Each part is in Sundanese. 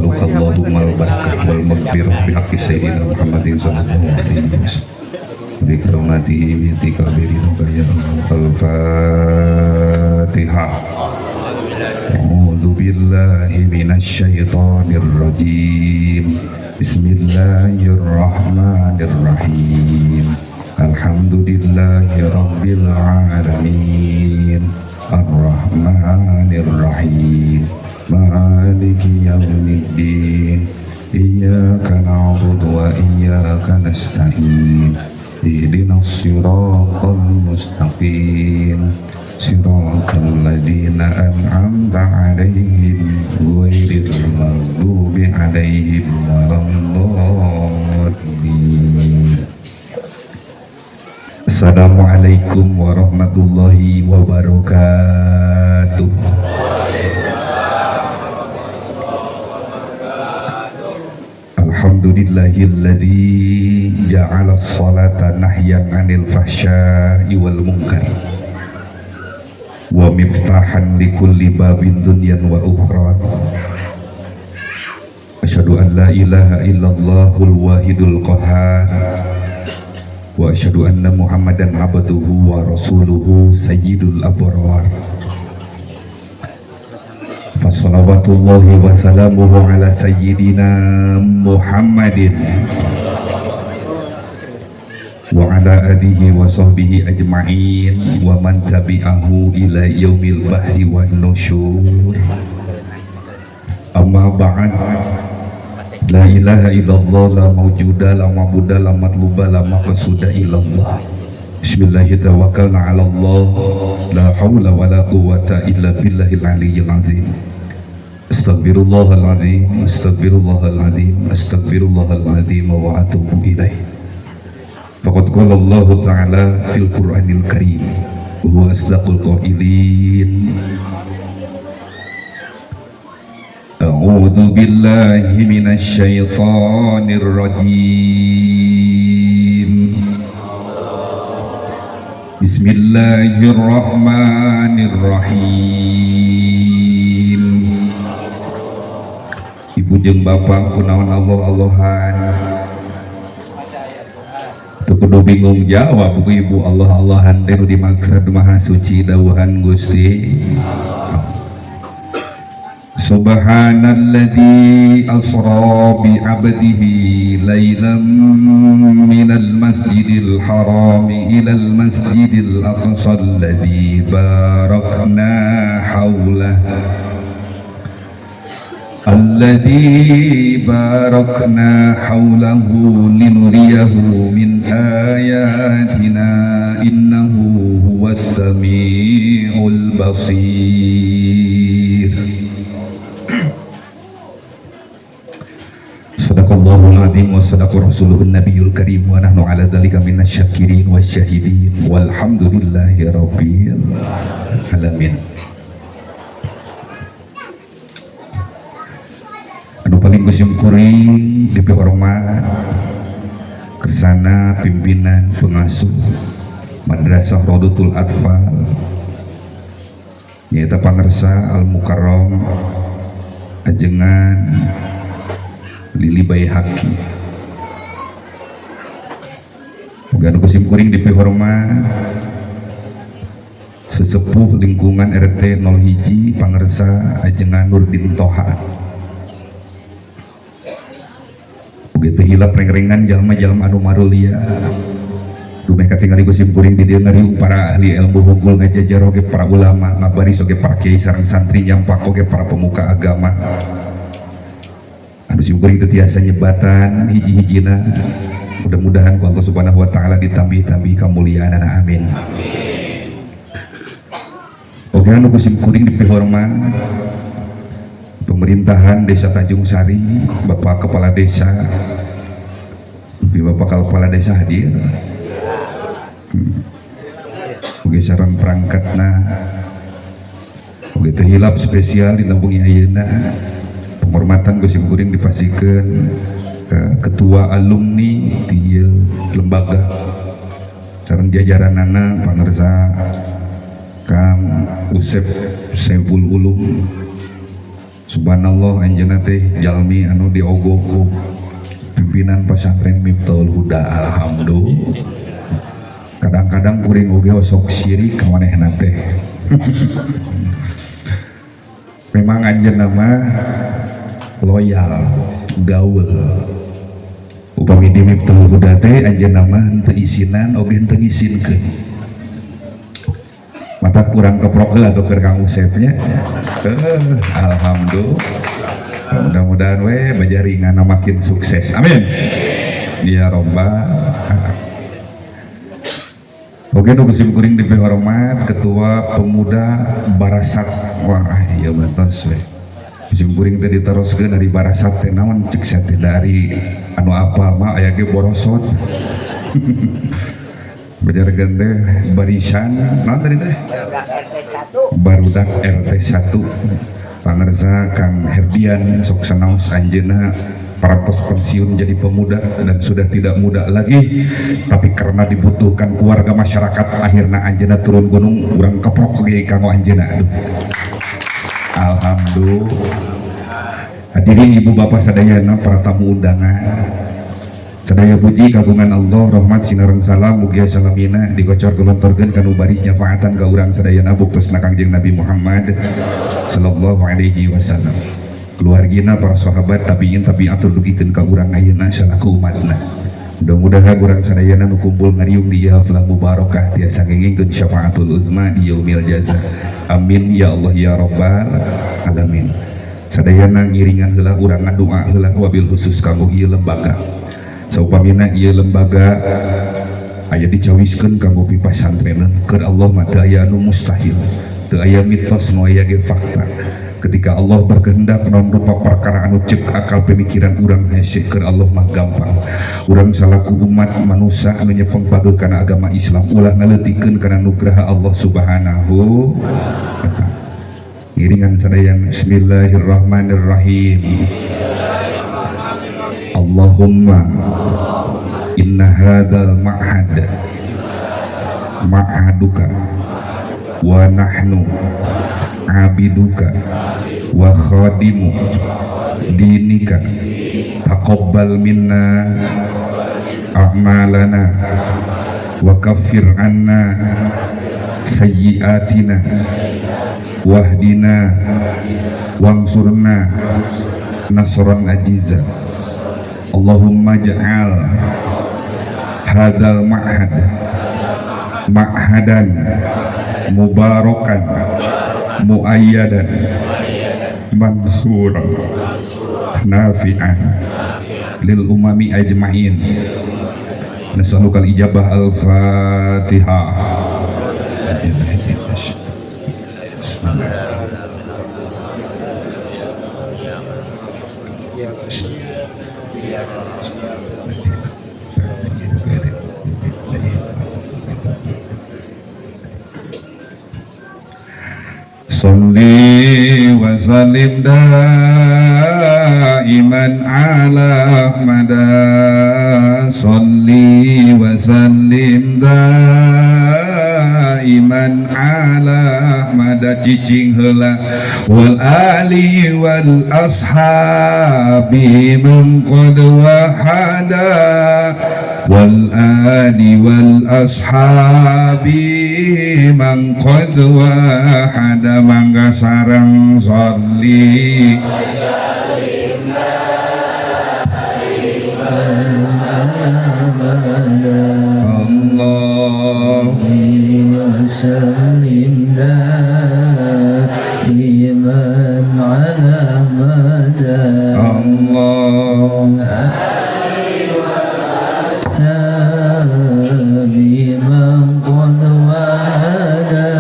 Nas'aluka Allahumma al-barakah wal maghfirah bi haqqi sayyidina Muhammadin sallallahu alaihi wasallam. Bi karamatihi bi ridha ya Allah. Al-Fatihah. A'udzu billahi minasy syaithanir rajim. Bismillahirrahmanirrahim. Alhamdulillahi rabbil alamin. Arrahmanir rahim. Maliki yaumiddin. Iyyaka na'budu wa iyyaka nasta'in. Ihdinas siratal mustaqim. Siratal ladzina an'amta 'alaihim ghairil maghdubi 'alaihim waladdallin. Assalamualaikum warahmatullahi wabarakatuh. Alhamdulillahilladzi ja'ala as-salata nahyan 'anil fahsya'i wal munkar wa miftahan likulli babin dunyan wa ukhra. Asyhadu an la ilaha illallahul wahidul qahhar wa asyhadu anna Muhammadan abduhu wa rasuluhu sayyidul abrar. Fassalawatullahi wa salamuhu ala sayyidina Muhammadin wa ala alihi wa sahbihi ajma'in wa man tabi'ahu ila yaumil ba'thi wan nusyur. Amma ba'd. La ilaha illallah la mawjuda la ma'buda la matluba la maqsuda illallah. Bismillahi tawakkalna ala Allah. La hawla wa la quwwata illa billahil aliyyil azim. Astaghfirullahalazim, astaghfirullahalazim, astaghfirullahalazim wa atubu ilaih. Faqad qala Allah ta'ala fil Qur'anil Karim wa huwa asdaqul qailin. A'udzu billahi minasy syaithanir rajim. Bismillahirrahmanirrahim. Ibu jeung bapak kunaon Allah Allahan. Teu kudu bingung jawab ku ibu Allah Allahan teh nu dimaksud Maha Suci dawuhan Gusti. Subhanalladzi asra bi 'abdihi lailan minal masjidil harami ilal masjidil aqsa alladzi barakna haulahu alladzi barakna haulahu linuriyahu min ayatina innahu huwas samiul basir. Sadaqallahul azim wa sadaqa rasuluhun nabiyul karim wa nahnu ala dzalika minasy syakirin wasyahidin walhamdulillahi rabbil alamin. Anu paling kusim kuring dipihormat kersana pimpinan pengasuh Madrasah Rodotul Atfal nyaeta pangersa Al Mukarram ajengan Lili Baihaqi. Muga anu kusim kuring dipihormat sesepuh lingkungan RT 01 pangersa ajengan Nurdin Toha. Begitu hilap reng-rengan jalma-jalma anu marulia. Dumeh katingali kusim kuring di dieu ngariung para ahli ilmu hungkul ngajajar oge para ulama ngabaris oge para kiai sareng santri nyampak oge para pemuka agama. Anu sim kuring teu tiasa nyebatan hiji-hijina. Mudah-mudahan ku Allah Subhanahu wa taala ditambih-tambih kamuliaanana, amin. Oge anu kusim kuring dipihormat pemerintahan Desa Tanjung Sari, Bapak Kepala Desa, Bapak Kepala Desa hadir. Oge sareng perangkatna. Oge teu hilap spesial dina bengi ayeuna. Penghormatan kusim kuring dipasikeun ke ketua alumni di lembaga sareng jajaranana pangersa Kang Usep Saiful Ulum Subhanallah, anjeunna teh jalmi anu diogoh ku pimpinan Pesantren Miftahul Huda. Alhamdulillah, kadang-kadang kuring oge osok sirik ka manehna teh. Memang anjeunna mah loyal, gaul. Upami di Miftahul Huda teh anjeunna mah henteu isinan oge henteu ngisinkeun. Mata kurang keprok heula tuh keur Kang Usepnya. Alhamdulillah, mudah-mudahan we bajaringan makin sukses, amin ya robbal. Oke, nu sim kuring dipihormat Ketua Pemuda Barasat. Wah, iya batos we. Sim kuring teh diteroskeun dari Barasat teh naon cek sia teh, dari anu apa mah aya ge borosot. Bajarkeun teh barisan naon tadi teh? Barudak RT 1. Pangersa Kang Herdian, sok sanaos anjeunna parantos pensiun jadi pemuda dan sudah tidak muda lagi, tapi karena dibutuhkan keluarga masyarakat akhirnya anjeunna turun gunung. Urang keprok ge kanggo anjeunna. Aduh, alhamdulillah. Hadirin, ibu bapak sadayana, para tamu undangan sadaya, puji kagungan Allah, rahmat sinareng salam mugia salamina digocor gelontorkeun kanu baris nyafaatan ka urang sadayana buktosna Kangjeng Nabi Muhammad sallallahu alaihi wasallam, keluargina, para sahabat, tabiin, tabiatul, dugikeun ka urang ayeuna salaku umatna. Mudah-mudahan urang sadayana nu kumpul ngariung di haflah mubarakah tiasa ngengingkeun syafaatul uzma di yaumil jaza. Amin ya Allah ya rabbal alamin. Sadayana ngiringan heula urang ngadua heula, wabil khusus kanggo ieu lembaga. Saupamina ieu lembaga aya dicawiskeun kanggo pipasantrenan, keur Allah mah teu aya anu mustahil, teu aya mitos, nu aya ge fakta. Ketika Allah berkehendak, naon rupa perkara anu cek akal pemikiran urang hese, keur Allah mah gampang. Urang salaku umat manusia anu nyepeng pageuh kana agama Islam ulah ngaleutikeun kana nugraha Allah Subhanahu wa ta'ala. Ngiringan sadayana, bismillahirrahmanirrahim. Allahumma inna hadzal ma'had ma'haduka wa nahnu abiduka wa khadimu dinika, taqabbal minna a'malana wa kaffir anna sayyiatina wahdina wangsurna nasran ajiza. Allahumma ja'al hadzal ma'had ma'hadan mubarakan muayyadan mansura nafi'an lil umami ajma'in. Nas'alukal ijabah. Al-fatihah. Salli wa sallim daiman ala Ahmad, salli wa sallim daiman ala Ahmad, cicing heula, wal ali wal ashabi man qad wahada, wal ali wal ashabi man qad wahada. Mangga sareng salli. Allah. وسلم دائما على مدى Allah. بمن قد وعدا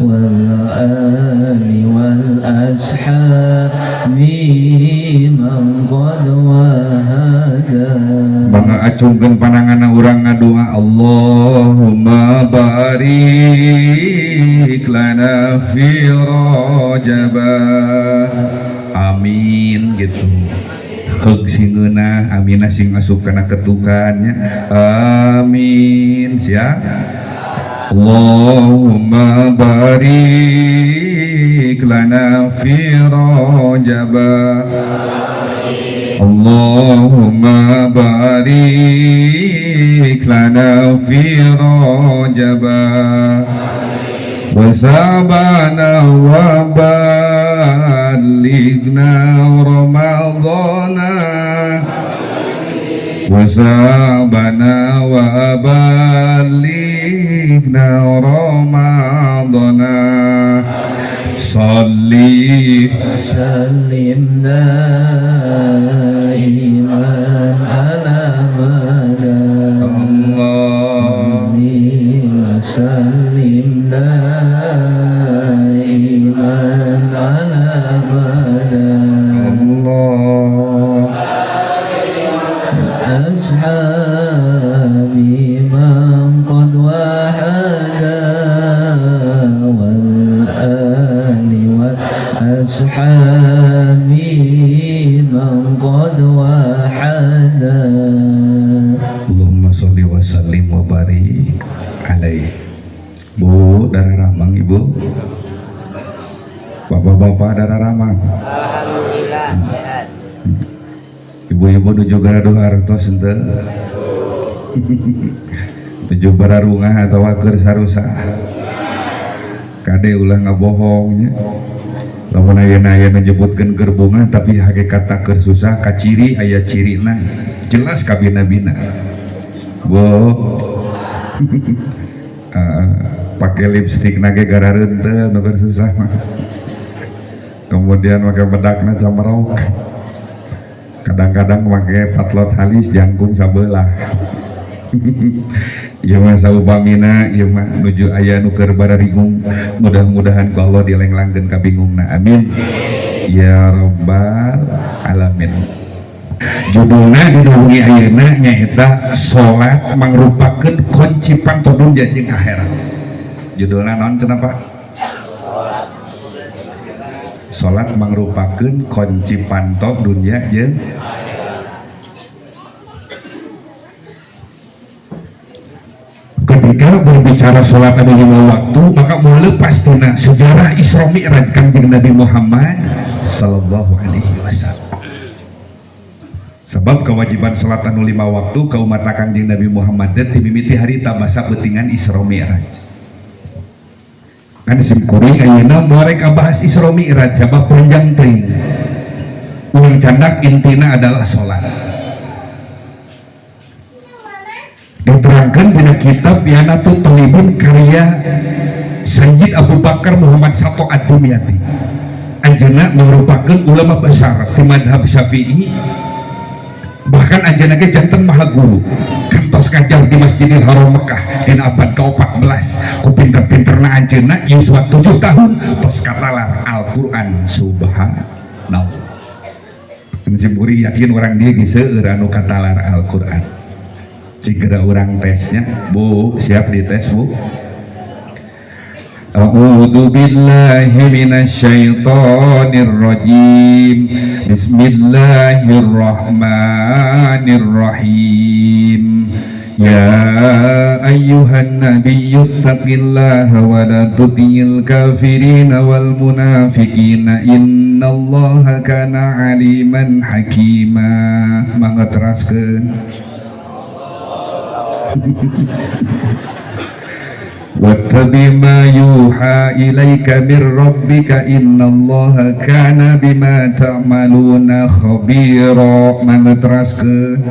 والآل والأصحاب من قد وهدى. Mangga acungkeun pananganna, urang ngadua. Allahumma barik lana fi Rajab, amin. Gitu heug sing ngeunah, amina sing asup kana ketukannya, amin. Siap. Allahumma barik lana fi Rajab. Allahumma barik lana fi Rajab wa sabana wa balighna Ramadhana wa sabana wa balighna Ramadhana. Salli sallim daiman ala mada. Allah. Salli wa sallim daiman ala mada. Allah. Ashabi man qad wahada wal ali wal ashabi man qad wahada. Allahumma sholli wa sallim wa barik alaih. Bu, darah ramang ibu. Bapak-bapak darah ramang. Alhamdulillah sehat. Ibu-ibu nuju gaduh hartos henteu? Nuju bararungah atawa keur sarusah. Kade ulah ngabohong nya. Lamun ayeuna aya nyebutkeun keur bungah tapi hakikatna keur susah, kaciri aya cirina jelas kabina-bina. Bu. Pakai lipstik nage garareunteun nu keur susah mah. Kemudian pakai bedakna camerok. Kadang-kadang pakai patlot halis jangkung sabelah. Ieu mah saupamina ieu mah nuju aya nu keur bararingung, mudah-mudahan ku Allah dilenglangkeun ka bingungna, amin ya rabbal alamin. Judulna dina wengi ayeuna nyaeta salat mangrupakeun kunci panto dunya jeung akhirat. Judulna naon cenah Pak? Salat mangrupakeun kunci panto dunya jeung. Ketika berbicara salat anu lima waktu, maka moal lepas tina sejarah Isra Mi'raj Kanjeng Nabi Muhammad sallallahu alaihi wasallam. Sebab kewajiban salat anu lima waktu ka umat Kanjeng Nabi Muhammad teh mimiti harita basa peutingan Isra Mi'raj. Kan sim kuring ayeuna moal rek bahas Isra Mi'raj sabab panjang teuing. Urang candak intina adalah salat. Diterangkan dina kitab Yanatut Thalibin karya Sayyid Abu Bakar Muhammad Sato Ad-Dumyati. Anjeunna merupakan ulama besar di madhab Syafi'i. Bahkan anjeunna ge janten maha guru. Kantos ngajar di Masjidil Haram Mekah dina abad ke-14. Ku pinter-pinterna anjeunna yuswa 7 tahun tos katalar Al-Qur'an subhanallah. Sim kuring yakin urang dieu geus seueur anu katalar Al-Qur'an. Jika orang tesnya, Bu, siap dites, Bu? A'udzu billahi minasyaitonir rajim. Bismillahirrahmanirrahim. Ya ayyuhan nabiyyu ittaqillaha wa la tuti'il kafirina wal munafiqina innallaha kana aliman hakima. Mangga teraskeun. Wattabi ma yuha ilaika min rabbika innallaha kana bima ta'maluna khabira. Mangga teraskeun.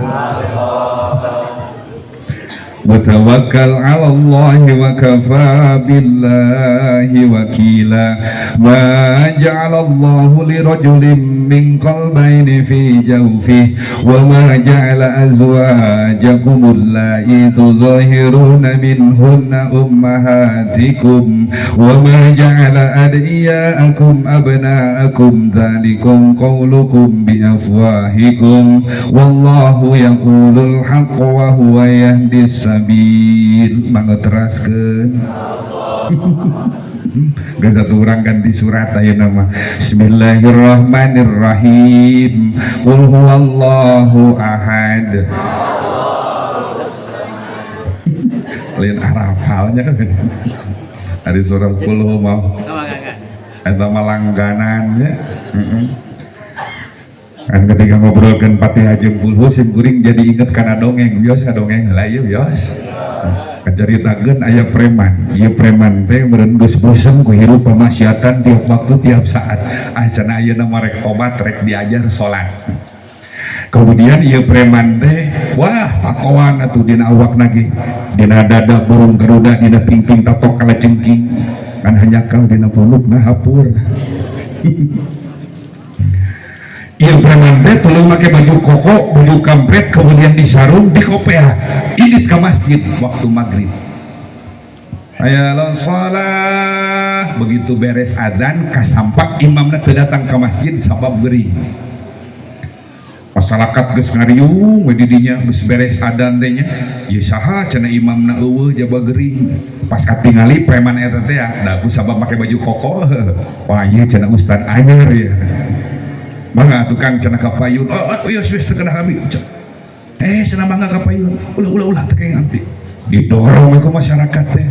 Wa tawakkal 'ala Allahi wa kafa billahi wakila. Ma ja'ala Allahu li rajulin min qalbayni fi jawfihi wa ma ja'ala azwajakum allati tuzahiruna minhunna ummahatikum wa ma ja'ala adiyaakum abnaakum dzalikum qawlukum bi afwahikum wallahu yaqulul haqqa wa huwa yahdis sabil. Mangga teraskeun. Geus satu urang ganti surat ayeuna mah. Bismillahirrahmanirrahim. Qul huwallahu ahad. Lain arapalnya. Ari surah kulhu mah eta mah langganan nya. Heeh. Kan ketika ngobrolkeun Fatihah jeung kulhu sim kuring jadi inget kana dongeng, biasa dongeng lah ieu bios. Kacaritakeun aya preman, ieu preman teh meureun geus bosen ku hirup pamaksiatan tiap waktu tiap saat. Ah cenah ayeuna mah rek tobat rek diajar salat. Kemudian ieu preman teh wah tatoan atuh dina awakna ge. Dina dada burung garuda, dina pingping tato kalajengking. Kan hanjakal dina punukna hapur. Ieu preman teh tuluy make baju koko, baju kampret, kemudian disarung, dikopea, indit ka masjid waktu maghrib. Hayya shalah. Begitu beres adzan kasampak imamna teu datang ka masjid sabab gering. Masyarakat geus ngariung we di dinya geus beres adzan teh nya. Ieu saha cenah imamna eueuh jaba gering. Pas katingali preman eta teh ya, da ku sabab make baju koko. Wah ieu cenah ustad anyar ya. Mangga tukang cenah ka payun. Oh, oh iya wis teu kena abdi. Eh cenah mangga ka payun. Ulah ulah ulah teu kenging abdi. Didorong ku masyarakat teh.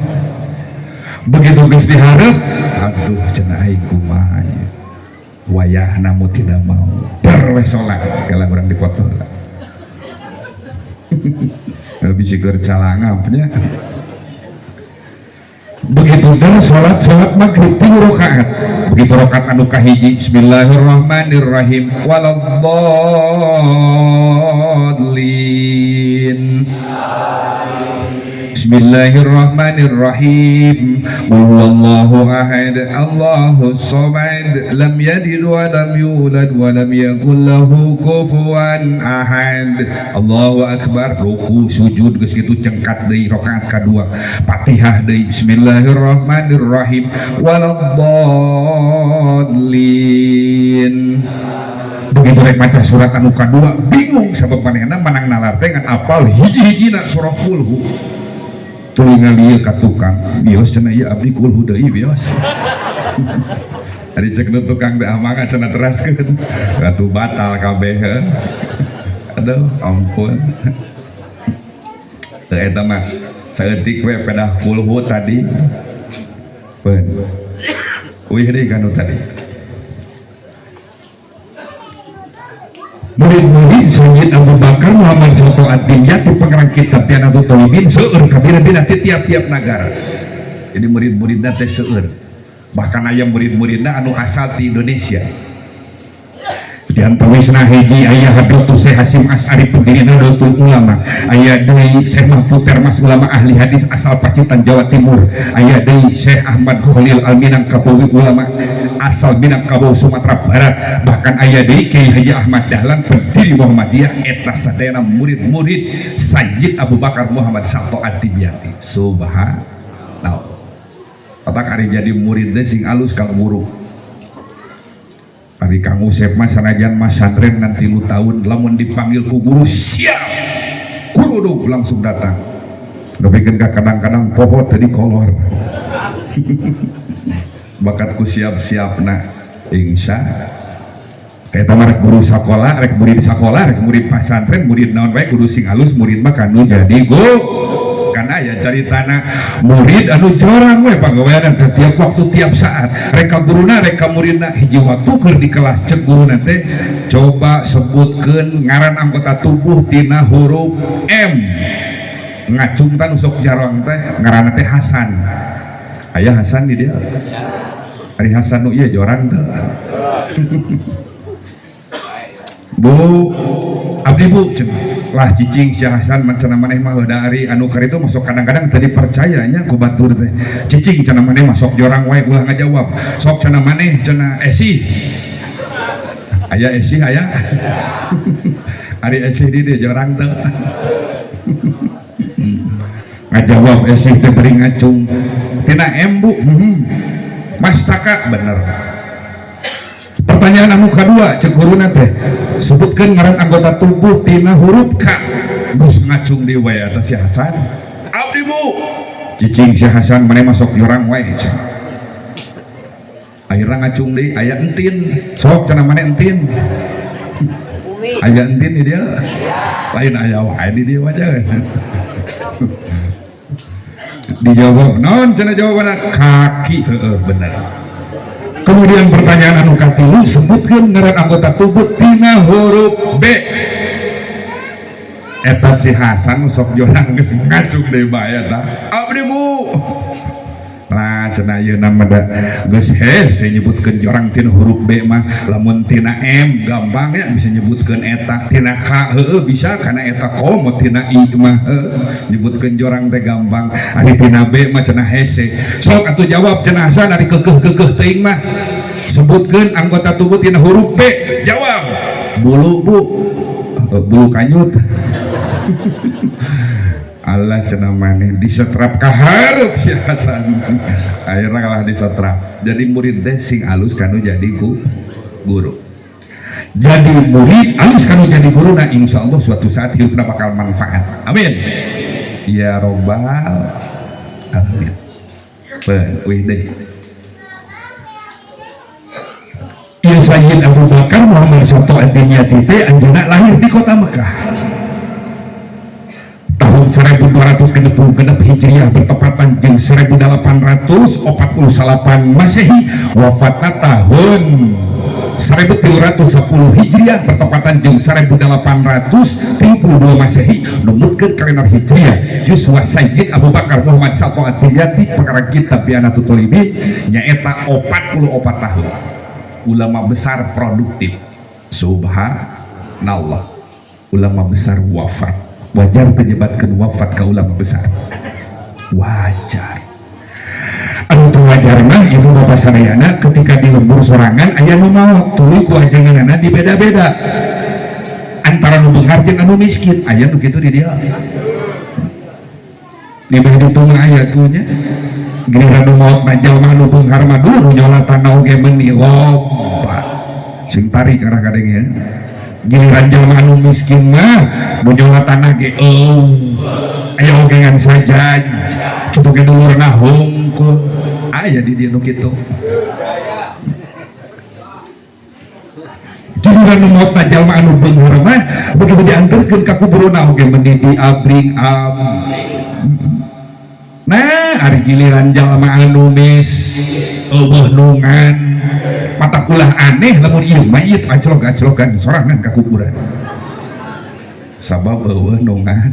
Begitu geus dihareup, aduh cenah aing kumaha ieu. Wayahna mau tidak mau. Der we salat kala urang dipoto lah. Bisi keur calangap nya. Begitu der salat salat maghrib 3 rakaat. Begitu rakaat anu kahiji bismillahirrahmanirrahim waladdallin. Bismillahirrahmanirrahim. Qul huwallahu ahad, Allahus samad, lam yalid wa lam yulad wa lam yakul lahu kufuwan ahad. Allahu akbar. Ruku sujud geus kitu cengkat deui rakaat kadua. Fatihah deui bismillahirrahmanirrahim waladdallin. Begitu rek maca surat anu kadua bingung sabab manehna manang nalar teh ngan apal hiji-hijina surah kulhu. Tuluy ngalieu ka tukang, bios cenah ieu abdi kulhu deui bios. Ari cek nu tukang teh amang cenah teraskeun. Atuh batal kabeh. Aduh ampun. Teu eta mah saeutik we pedah kulhu tadi. Peun. Uih deui kanu tadi. Murid-murid Sayyid Abu Bakar Muhammad Soto Ad-Dimyati pengarang kitab Tianatul Thalibin seueur kabira-bira ti tiap-tiap nagara. Jadi murid-muridna teh seueur. Bahkan aya murid-muridna anu asal ti Indonesia. Di antawisna hiji aya Hadratus Syekh Hasyim Asy'ari pendiri Nahdlatul Ulama, aya deui Syekh Mahfud Termas ulama ahli hadis asal Pacitan Jawa Timur, aya deui Syekh Ahmad Khalil Al Minangkabawi ulama asal Minangkabau Sumatera Barat, bahkan aya deui Kiai Haji Ahmad Dahlan pendiri Muhammadiyah. Eta sadayana murid-murid Sayyid Abu Bakar Muhammad Sabto Ad-Dimyati. Subhanallah. Otak ari jadi murid teh sing alus ka guru. Ari Kang Usep mah sanajan masantren ngan 3 tahun lamun dipanggil ku guru siap. Guru langsung datang. Nepikeun ka kadang-kadang poho teh dikolor. Bakat ku siap-siapna insya. Eta mah rek guru sakola, rek murid sakola, rek murid pasantren, murid naon wae kudu sing halus murid mah kanu jadi guru. Karena aya caritana murid anu jorang we pagawean teh tiap waktu tiap saat rek ka guruna rek ka muridna hiji waktu keur di kelas cek guruna teh coba sebutkeun ngaran anggota tubuh tina huruf M. Ngacung tan sok jarang teh ngaranna teh Hasan. Aya Hasan di dia. Ari Hasan nu ieu jorang teh. Bu abdi bu lah cicing si Hasan cenah maneh mah da ari anu karitu masuk kadang-kadang teu dipercayanya ku batur teh cicing cenah maneh masuk jorang wae ulah ngajawab sok cenah maneh cenah esi aya esi aya ari esi di dieu jorang teu ngajawab esi teh bari ngacung tina M bu Mastaka bener. Pertanyaan anu kadua cek guruna teh sebutkeun ngaran anggota tubuh tina huruf K. Geus ngacung deui wae eta si Hasan. Abdi bu cicing si Hasan maneh masuk jurang wae. Akhirna ngacung deui aya entin sok cenah maneh entin. Aya entin di dieu. Lain aya wae di dieu mah. Dijawab naon cenah jawabanna? Kaki. Heeh, bener. Kemudian pertanyaan anu katilu, sebutkeun ngaran anggota tubuh tina huruf B. Eta si Hasan sok jorang geus ngacung deui bae eta. Abdi Bu. Nah cenah ieu mah da geus hese nyebutkeun jorang tina huruf B mah, lamun tina M gampang ya bisa nyebutkeun eta, tina K heueuh bisa kana eta, komo tina I mah heueuh nyebutkeun jorang teh gampang, ari tina B mah cenah hese. Sok atuh jawab cenah Hasan, ari keukeuh-keukeuh teuing mah. Sebutkeun anggota tubuh tina huruf B. Jawab. Bulu Bu. Bulu kanyut. Allah cenah maneh disetrap ka hareup si Hasan. Akhirnya kalah disetrap. Jadi murid teh sing alus kanu jadi ku guru. Jadi murid alus kanu jadi guru, nah insya Allah suatu saat hidupna bakal manfaat. Amin. Ya robbal alamin. Wih deh. Ya Sayyid Abu Bakar Muhammad Sato Ad-Dimyati teh anjeunna lahir di kota Mekah tahun 1266 Hijriah bertepatan jeung 1848 Masehi, wafatna tahun 1310 Hijriah bertepatan jeung 1832 Masehi. Numutkeun kalender Hijriah, yuswa Sayyid Abu Bakar Muhammad Sato Ad-Dimyati pengarang kitab I'anatut Thalibin nyaeta 44 tahun. Ulama besar produktif, subhanallah. Ulama besar wafat, wajar penyebatkan wafat ke ulama besar, wajar. Anu teu wajar mah ibu bapak sadayana ketika di lembur sorangan aya nu maot, tuluy ku ajenganana dibeda-beda antara nu beunghar jeung anu miskin. Aya nu kitu di dieu, di beh ditu mah aya tuh nya. Giliran nu maot mah jalma nu beunghar mah duh nu nyolatan oge meuni loba sing tarik arah kadenge ya. Giliran jalma anu miskin mah nu nyolatan ge eueuh aya oge ngan sajaj kitu ge dulurna hungkul aya di dieu nu kitu. Giliran nu maot mah jalma anu beunghar mah begitu diantarkeun ka kuburna oge meuni diabring ab. Nah ari giliran jalma anu mis eueuh nungan patakulah aneh lamun ieu mayit aclok-aclokan sorangan ka kuburan sabab eueuh nungan.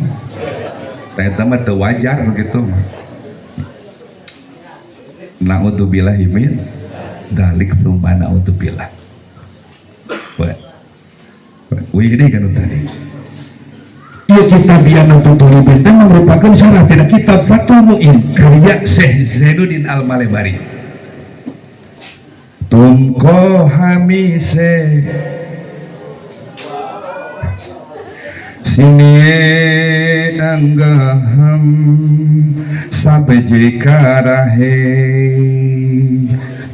Eta mah teu wajar gitu mah. Naudzubillah min dalik tsumma naudzubillah. Wih ini kan tadi. Ieu kitab I'anatut Thalibin teh merupakan syarah tina kitab Fathul Mu'in karya Syekh Zainuddin Al-Malebari. Tumko hamise sini anggaham sabje karahe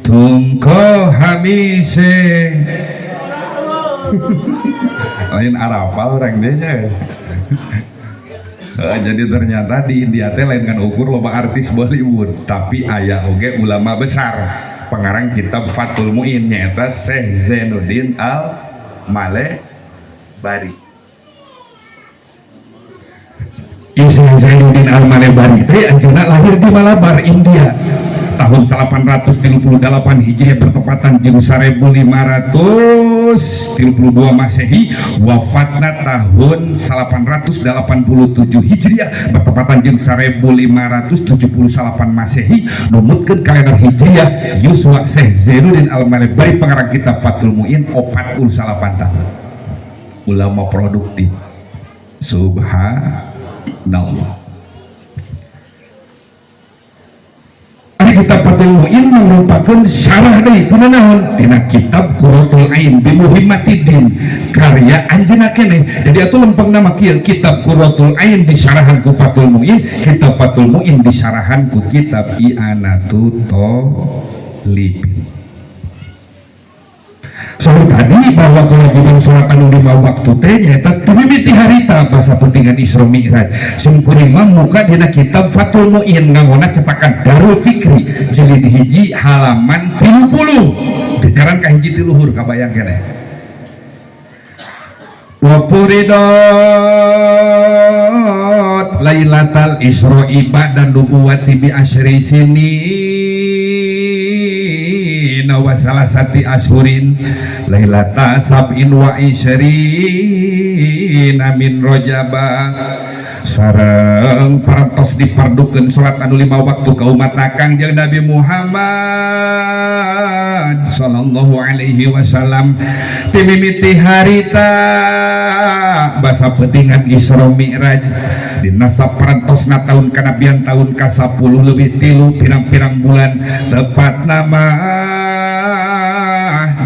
tumko hamise. Lain Arafah orang dia. Jadi ternyata di India teh lain kan ukur loba artis Bollywood, tapi aya oge ulama besar pengarang kitab Fathul Mu'in nyaeta Syekh Zainuddin Al Malebari. Syekh Zainuddin Al Malebari teh anjeunna lahir di Malabar, India tahun 838 Hijriah bertepatan jeung 1532 Masehi, wafatna tahun 887 Hijriah bertepatan jeung 1578 Masehi. Numutkeun kalender Hijriah, yuswa Syekh Zainuddin Al Malebari pengarang kitab Fathul Mu'in 48 tahun. Ulama produktif, subhanallah. Kitab Fathul Mu'in merupakan syarah deui tina naon? Tina kitab Qurratul Ain bi Muhimmatiddin karya anjeunna keneh. Jadi atuh lempengna mah kieu, kitab Qurratul Ain disyarahan ku Fathul Mu'in, kitab Fathul Mu'in disyarahan ku kitab I'anatut Thalibin. Soal tadi bahwa kewajiban sholat anu 5 waktu teh nyaeta mimiti harita bahasa pentingan Isra Mi'raj. Sim kuring mah muka dina kitab Fathul Mu'in ngangona cetakan Darul Fikri jilid 1 halaman 30 jajaran ka hiji ti luhur kabayang keneh. Wa furidat Lailatal Isra'i ba'da nubuwati bi asyri sinina wa salasati ashurin lailata sab'in wa isyrina min rajaba. Sareng parantos dipardukeun salat anu 5 waktu ka umat Kangjeng Nabi Muhammad sallallahu alaihi wasallam timimiti harita basa peutingan Isra Mi'raj dina saparantosna tahun kanabian tahun ka-10 leuwih 3 pirang-pirang bulan tepat nama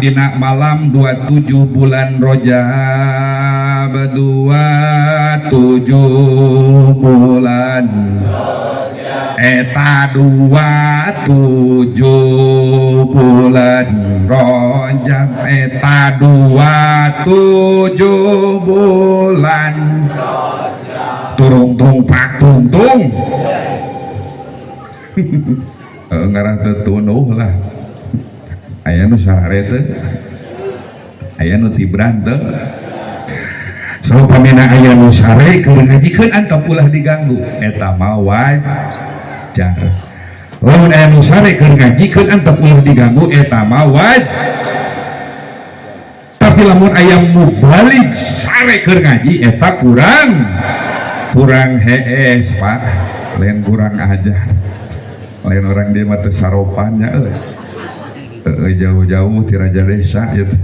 dina malam 27 bulan Rajab 27 bulan eta 27 bulan Rajab eta 27 bulan turung tung pak tung tung ngarah teu tunuh lah. Aya nu sare teu, aya nu tibran teu. Saupamina aya nu sare keur ngajikeun antep ulah diganggu, eta mah wajar. Lamun aya nu sare keur ngajikeun antep ulah diganggu, eta mah wajar. Tapi lamun aya mubalig sare keur ngaji eta kurang hees Pak, lain kurang ajar. Lain orang dia mah teu saropannya euy. Jauh-jauh ti raja desa gitu.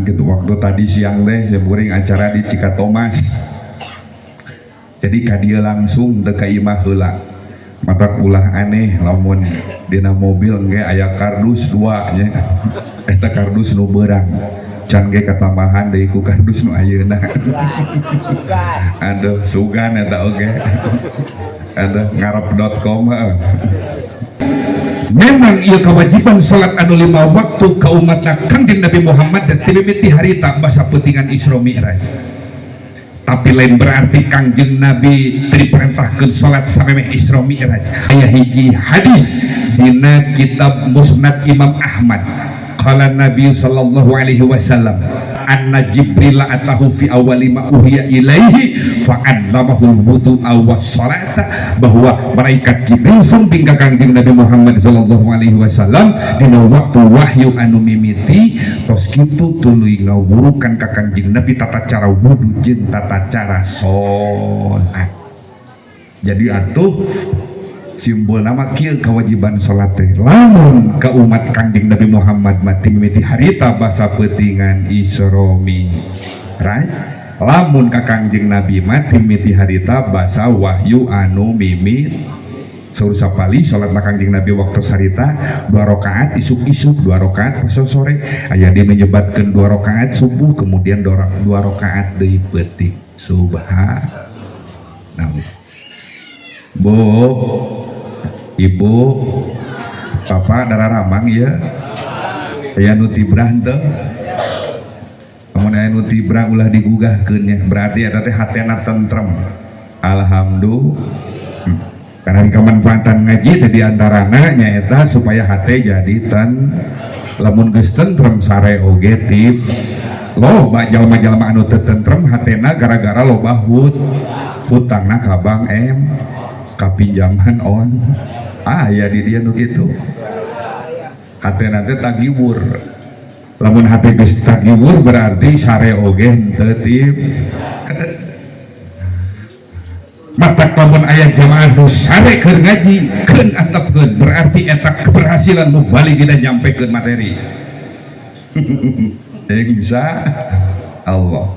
Gitu waktu tadi siang deh saya buring acara di Cikatomas. Jadi ka dieu langsung teu ka imah heula. Matak ulah aneh lamun dina mobil ge aya kardus 2 nya. Eta kardus nu beurang. Can ge katambahan deui ku kardus nu ayeuna. Aduh, sugan eta oge. Aduh, ngarep.com heeh. Memang ieu kewajiban salat anu 5 waktu ka umatna Kangjeng Nabi Muhammad dan timimiti harita basa peutingan Isra Mi'raj. Tapi lain berarti Kangjeng Nabi diperintahkeun salat samemeh Isra Mi'raj. Aya hiji hadis dina kitab Musnad Imam Ahmad. Qala Nabi sallallahu alaihi wasallam anna Jibril atahu fi awali ma uhiya ilaihi fa'allamahu wudu'a was salata, bahwa malaikat Jibril sumping ka Kangjeng Nabi Muhammad sallallahu alaihi wasallam dina waktu wahyu anu mimiti tos kitu tuluy ngawurukan ka Kangjeng Nabi tata cara wudu jeung tata cara salat. Jadi atuh simbol nama kieu kewajiban salat teh lamun ka umat Kangjeng Nabi Muhammad mati mimiti harita basa peutingan Isra Mi'raj, lamun ka Kangjeng Nabi mati mimiti harita basa wahyu anu mimit. Saur sapali salat Kangjeng Nabi waktu harita 2 rakaat isuk-isuk, 2 rakaat pas sore, aya dia menyebatkeun 2 rakaat subuh kemudian 2 rakaat deui peuting. Subhanallah. Bu, Ibu, Bapak darah ramang ya. Aya nu tibrah teu? Lamun aya nu tibrah ulah digugahkeun nya, berarti eta teh hatena tentrem. Alhamdulillah. Karena kemanfaatan ngaji teh diantarana nyaeta supaya hate jadi ten lamun geus tentrem sare oge tip. Loba jalma-jalma anu teu tentrem hatena gara-gara loba hutangna ka Bank M, kapinjaman on. Ah ya di dia nu kitu. Hatena teh tagiwur. Lamun hate geus tagiwur berarti sare oge henteu tip. Matak lamun aya jamaah nu sare keur ngaji keun antepkeun berarti eta keberhasilan mubalig dina nyampekeun materi. Bisa Allah.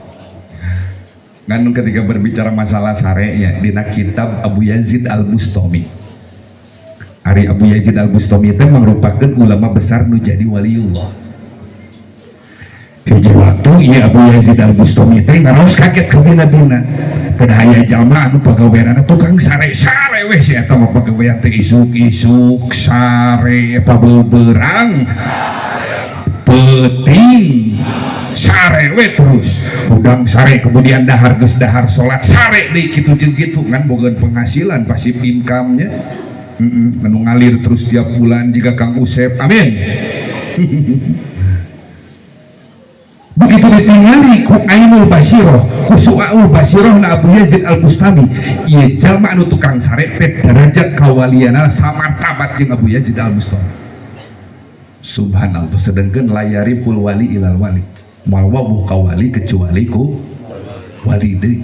Ngan ketika berbicara masalah sarenya dina kitab Abu Yazid Al-Bustami. Ari Abu Yazid Al-Bustami itu merupakan ulama besar nu jadi waliullah. Hiji waktu ieu Abu Yazid Al-Bustami teh ngaraos kaget ka bina-bina. Kada aya jalma anu pagaweanana tukang sare-sare weh si eta mah pagawean teh isuk-isuk sare pabeberang peuting sare we terus udang sare kemudian dahar geus dahar salat sare deui kitu jeung kitu ngan boga penghasilan pasif income-nya. Anu ngalir terus tiap bulan jika Kang Usep amin. Begitu ditingali ku ainul basiroh ku su'aul basirah na Abu Yazid Al-Bustami, ieu jalma anu tukang sare teh derajat kawaliana samartabat jeung Abu Yazid Al-Bustami. Subhanallah, sedangkan la yariful wali ilal wali, moal wawuh ka wali kecuali ku wali deui.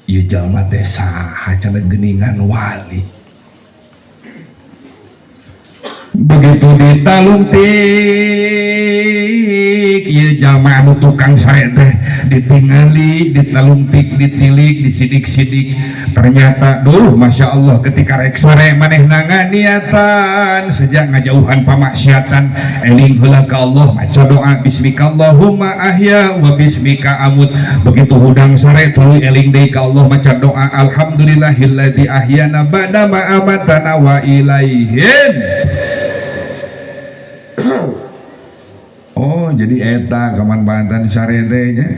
Ieu jalma teh saha cenah geuningan wali. Begitu ditalungtik ieu jalma anu tukang sare teh ditingali, ditalungtik, ditilik, disidik-sidik, ternyata duh Masya Allah, ketika rek sare manehna niatan sejak ngajauhan pamaksiatan, eling heula ka Allah, maca doa bismikallahumma ahya wa bismika amut. Begitu hudang sare tuluy eling deui ka Allah, maca doa alhamdulillahilladzi ahyana ba'da ma amatana wa ilaihin. Oh, jadi eta kamanfaatan sare teh nya.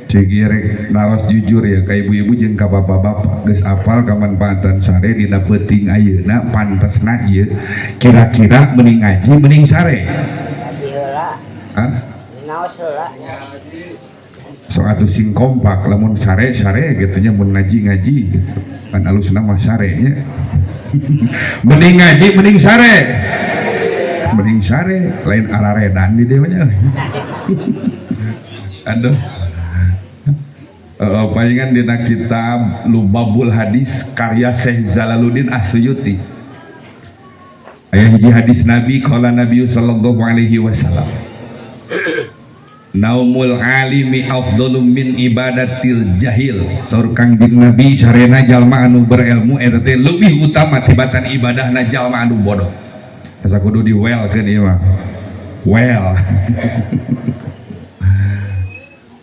Cik ieu rek naros jujur ya ka ibu-ibu jeung ka bapak-bapak, geus apal kamanfaatan sare dina peuting ayeuna, pantesna ieu kira-kira mending ngaji mending sare? Ngaji heula. Hah? Naos heula. Sok atuh sing kompak, lamun sare sare gitu nya, mun ngaji ngaji gitu. Kan alusna mah sare nya. Mending ngaji mending sare? Mending sare, lain araredan di dieu nya. Aduh. Palingan dina kitab Lubabul Hadis karya Syekh Jalaluddin As-Suyuti aya hiji hadis Nabi, qala Nabi sallallahu alaihi wasallam, naumul alimi afdalu min ibadatil jahil. Saur Kangjeng Nabi, sarena jalma anu berilmu eta teh leuwih utama tibatan ibadahna jalma anu bodoh. Asa kudu di well-keun ieu mah. Well.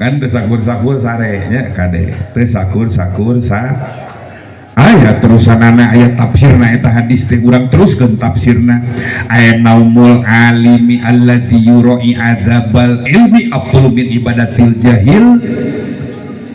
Kan teu sakur-sakur sare nya kade. Teu sakur-sakur sa aya terusanana, aya tafsirna eta hadis teh, urang teruskeun tafsirna. Aya naumul alimi alladzi yura'i adzabal ilmi afdalu min ibadatil jahil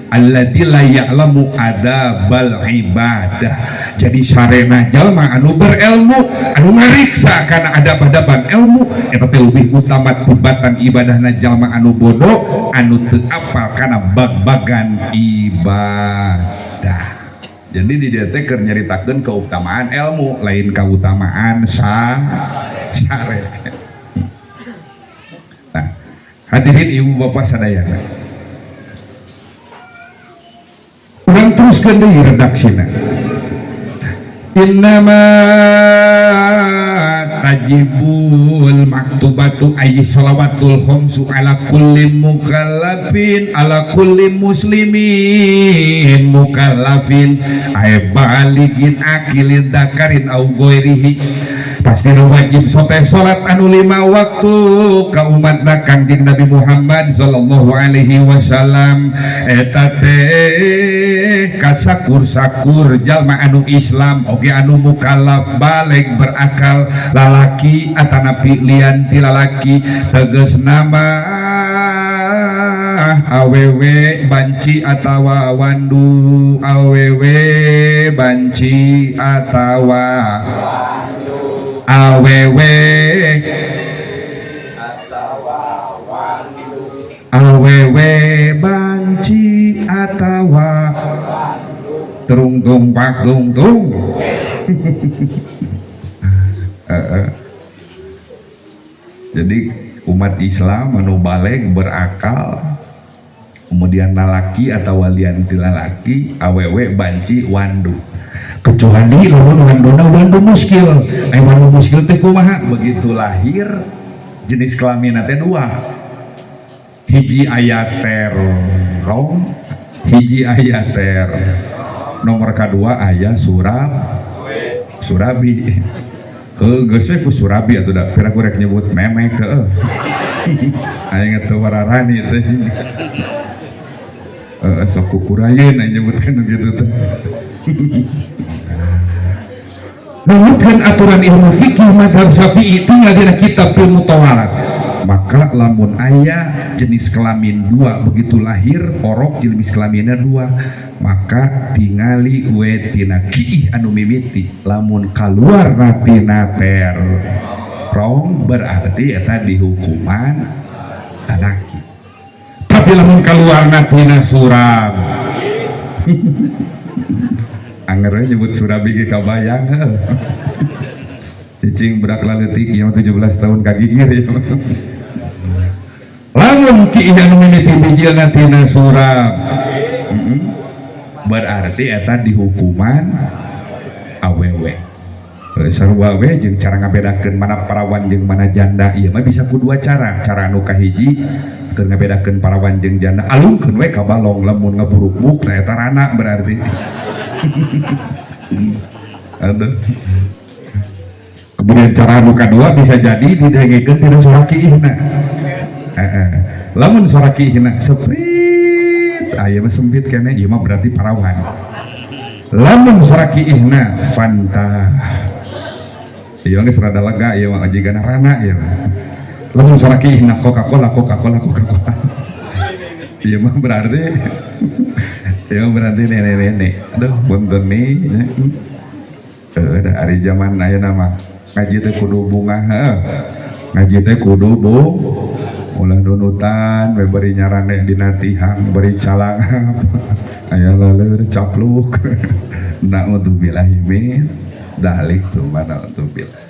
alladzi la ya'lamu adabal ibadah. Jadi sarena jalma anu berilmu anu ngariksa kana adab-adaban ilmu eta teh leuwih utama tibatan ibadahna jalma anu bodoh anu teu apal kana bag-bagan ibadah. Jadi di dieu teh keur nyaritakeun keutamaan ilmu, lain keutamaan sare. Nah, hadirin ibu bapak sadayana, urang teruskeun deui redaksina. Innama tajibul maktubatu ayyi salawatul khamsu ala kulli mukallafin ala kulli muslimin mukallafin ay baligin akilin dakarin au ghairihi. Pasti wajib sote salat anu 5 waktu ka umatna Kangjeng Nabi Muhammad sallallahu alaihi wasallam eta teh kasakur-sakur jalma anu Islam oge anu mukallaf balig berakal lalaki atanapi lian ti lalaki, tegas nama awewe banci atawa wandu, awewe banci atawa awewe awewe banci atawa terung tung pak tung tung. Jadi umat Islam anu balig berakal kemudian lalaki atau walian ti lalaki awewe banci wandu, kecuali lamun wanduna wandu muskil. Ai wandu muskil teh kumaha? Begitu lahir jenis kelaminna teh dua, hiji aya terong, hiji aya ter, nomor kedua aya surabi. Heuh, geus we ku surabi atuh da pira ku rek nyebut memek heueuh. Aing teu wararani teh. Heeh, sok kukurayeun aing nyebutkeun kitu teh. Numutkeun aturan ilmu fikih mazhab Syafi'i tinggal dina kitab ilmu tawalat. Maka lamun aya jenis kelamin dua begitu lahir orok jenis kelaminnya dua, maka tingali we tina kiih anu mimiti, lamun kaluar tina terong berarti eta dihukuman lalaki. Tapi Tapi lamun kaluarna tina suram, anger we nyebut surabi ge kabayang heuh. Cicing budak laletik ieu mah 17 tahun kagigir ieu mah. Lamun kiih anu mimiti bijilna tina suram, berarti eta dihukuman awewe. Sarua we jeung cara ngabedakeun mana parawan jeung mana janda ieu mah bisa ku dua cara. Cara anu kahiji keur ngabedakeun parawan jeung janda, alungkeun we ka balong, lamun ngaburuk-buruk tah eta rana berarti. Aduh. Kemudian cara anu kadua bisa jadi didengekeun tina suara kiihna. Heeh. Lamun suara kiihna seprit, aya mah sempit keneh, ieu mah berarti parawan. Lamun suara kiihna fanta, ieu geus rada lega ieu mah jigana rana ieu mah. Lamun suara kiihna Coca-Cola, Coca-Cola, Coca-Cola, ieu mah berarti ieu mah berarti nenek-nenek. Aduh, punten nih. Heuh, da ari zaman ayeuna mah ngaji teh kudu bungah heuh. Ngaji teh kudu bung ulah nunutan we bari nyarane dina tihang bari calangap aya laleur capluk. Naudzubillahi min dalik tuh mana naudzubillah.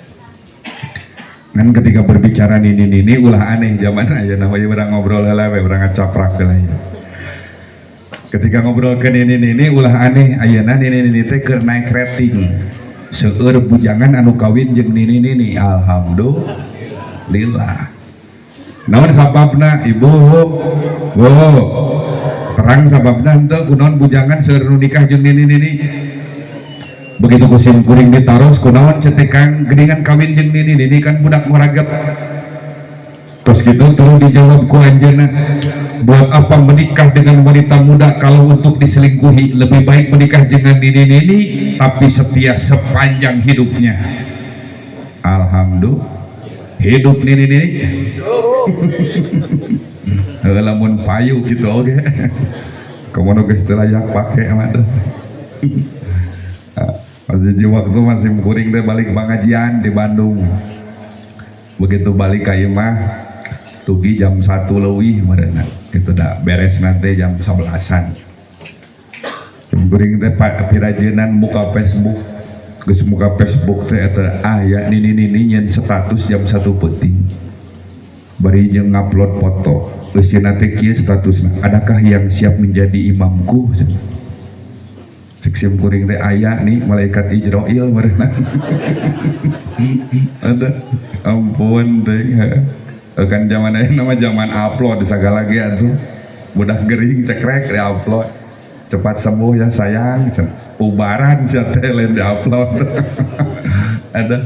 Kan ketika berbicara nini-nini ulah aneh zaman ayeuna mah, urang ngobrol heula we, urang ngacaprak heula ya. Ketika ngobrol ke nini-nini ulah aneh, ayeuna nini-nini teh keur naik rating. Seueur bujangan anu kawin jeung nini-nini, alhamdulillah. Naon sababna ibu? Bu, terang sababna henteu kunaon bujangan seueur nu nikah jeung nini-nini? Begitu ku sim kuring ditaros, kunaon cetek Kang geuningan kawin jeung nini-nini, kan budak muraget. Terus gitu terus dijawab ku anjeunna, buat apa menikah dengan wanita muda kalau untuk diselingkuhi? Lebih baik menikah dengan nini-nini tapi setia sepanjang hidupnya. Alhamdulillah. Hidup nini-nini. Heuh, lamun payu gitu oge. Komono geus teu layak pake mah tuh. Masih waktu masih kuring teh balik pengajian di Bandung. Begitu balik ka imah tugi jam 1 leuwih meureunna. Itu dah beres nanti jam 11-an. Kuring teh pak pirajeunan muka Facebook. Geus muka Facebook teh eta aya nini-nini nyen status jam 1 peuting. Bari jeung ngupload foto. Eusina teh kieu statusna, adakah yang siap menjadi imamku? Cek sim kuring teh aya nih malaikat Ijroil meureunna. Ada ampun teh. Kan zaman ayeuna mah zaman upload segala ge atuh. Budak gering cekrek di upload. Cepat sembuh ya sayang. Ubaran sia teh lain di upload. Ada.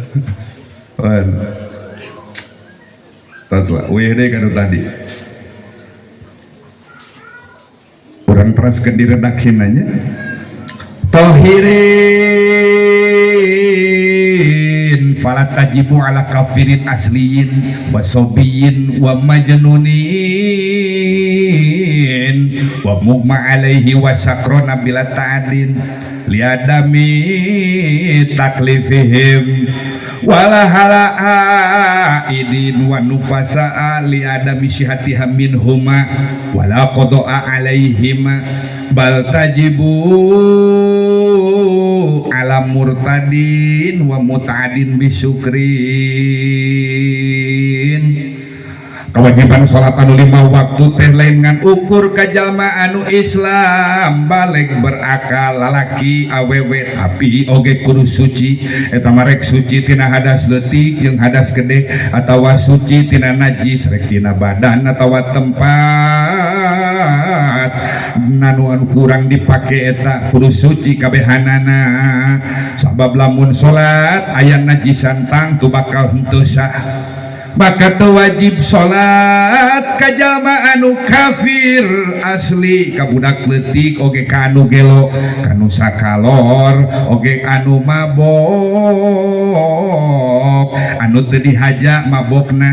Wan. Terus lah, wih deh kan tadi. Urang teraskeun di redaksi nanya. Tohirin fala tajibu ala kafirin asliyin wa sobiyin wa majnunin wa mugma alaihi wa sakrona bila ta'adin liadami taklifihim wala hala aidin wa nufasaa liadami syihatiha minhuma wala qada'a alaihima bal tajibu ala murtadin wa muta'adin bisyukrin. Kewajiban salat anu 5 waktu teh lain ngan ukur ka jalma anu Islam balik berakal lalaki awewe tapi oge kudu suci. Eta mah rek suci tina hadas leutik jeung hadas gede atawa suci tina najis rek tina badan atawa tempat nanu anu kurang dipake eta kudu suci kabehanana. Sabab lamun salat aya najisan tangtu bakal henteu sah. Maka teu wajib salat ka jalma anu kafir asli, ka budak leutik oge ka anu gelo, ka anu sakalor oge anu mabok, anu teu dihaja mabokna.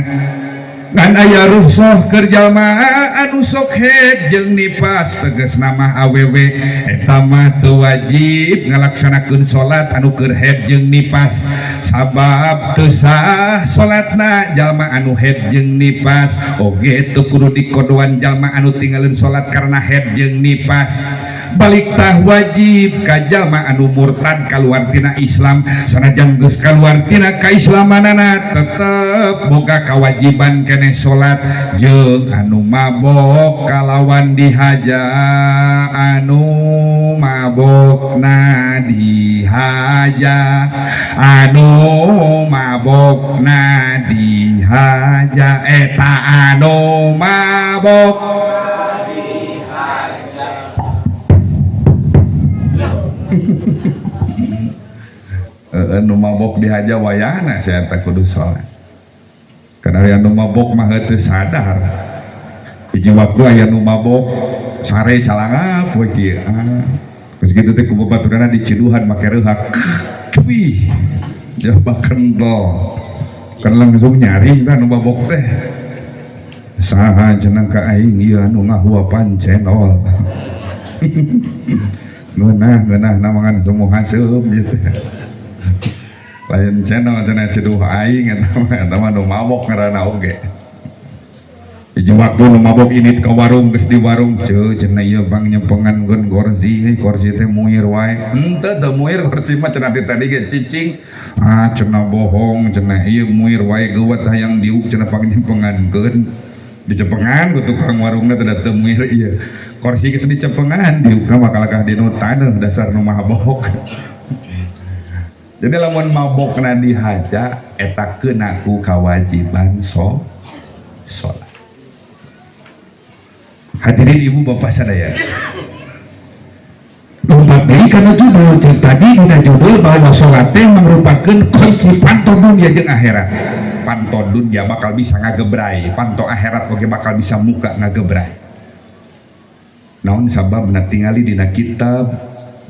Ngan aya rukhsah keur jalma anu sok haid jeung nipas, tegasna mah awewe eta mah teu wajib ngalaksanakeun salat anu keur haid jeung nipas, sabab teu sah salatna jalma anu haid jeung nipas. Oge teu kudu dikodoan jalma anu tinggalin salat karena haid jeung nipas. Balik tah wajib ka jalma anu murtad kaluar tina Islam. Sanajan geus kaluar tina kaislamanana, tetep boga kewajiban keneh salat. Jeung anu mabok kalawan dihaja, anu mabok na dihaja, anu mabok na dihaja, eta anu mabok. Nu mabok dihaja wayahna saya tak kudu salat, karena aya nu mabok mah teu sadar. Hiji waktu aya nu mabok sare calangap we kieu, geus kitu teh ku babaturanna diciduhan make reuhak, cuy jaba kental kan langsung nyaring tah nu mabok teh. Saha cenah ka aing ieu anu ngahuapan cendol? Ngeunah ngeunah namangan semua haseup gitu, lain channel cenah ceduh aing eta mah. Eta mah nu mabok ngaranna oge. Hiji waktu nu mabok ini ka warung, geus di warung, ceu cenah ieu bang nyempengan geun korsi, hei korsi teh muir wae. Henteu, teu muir korsi mah cenah, tadi ge cicing. Ah, cenah bohong cenah, ieu muir wae, geuwat hayang diuk cenah, pang nyempengan geun. Dicepengan ku tukang warungna teh, teu muir ieu korsi. Geus dicepengan, diukna bakal kalakah dinu taneuh, dasar nu mabok. Jadi lamun mabokna dihaja eta keuna ku kawajiban salat. Hadirin ibu bapak sadaya, lompat deui kana judul. Jeung tadi dina judul bahwa salat teh merupakan kunci panto dunia jeung akhirat. Panto dunia bakal bisa ngagebrai, panto akhirat oge bakal bisa muka ngagebrai. Naon sababna? Tingali dina kitab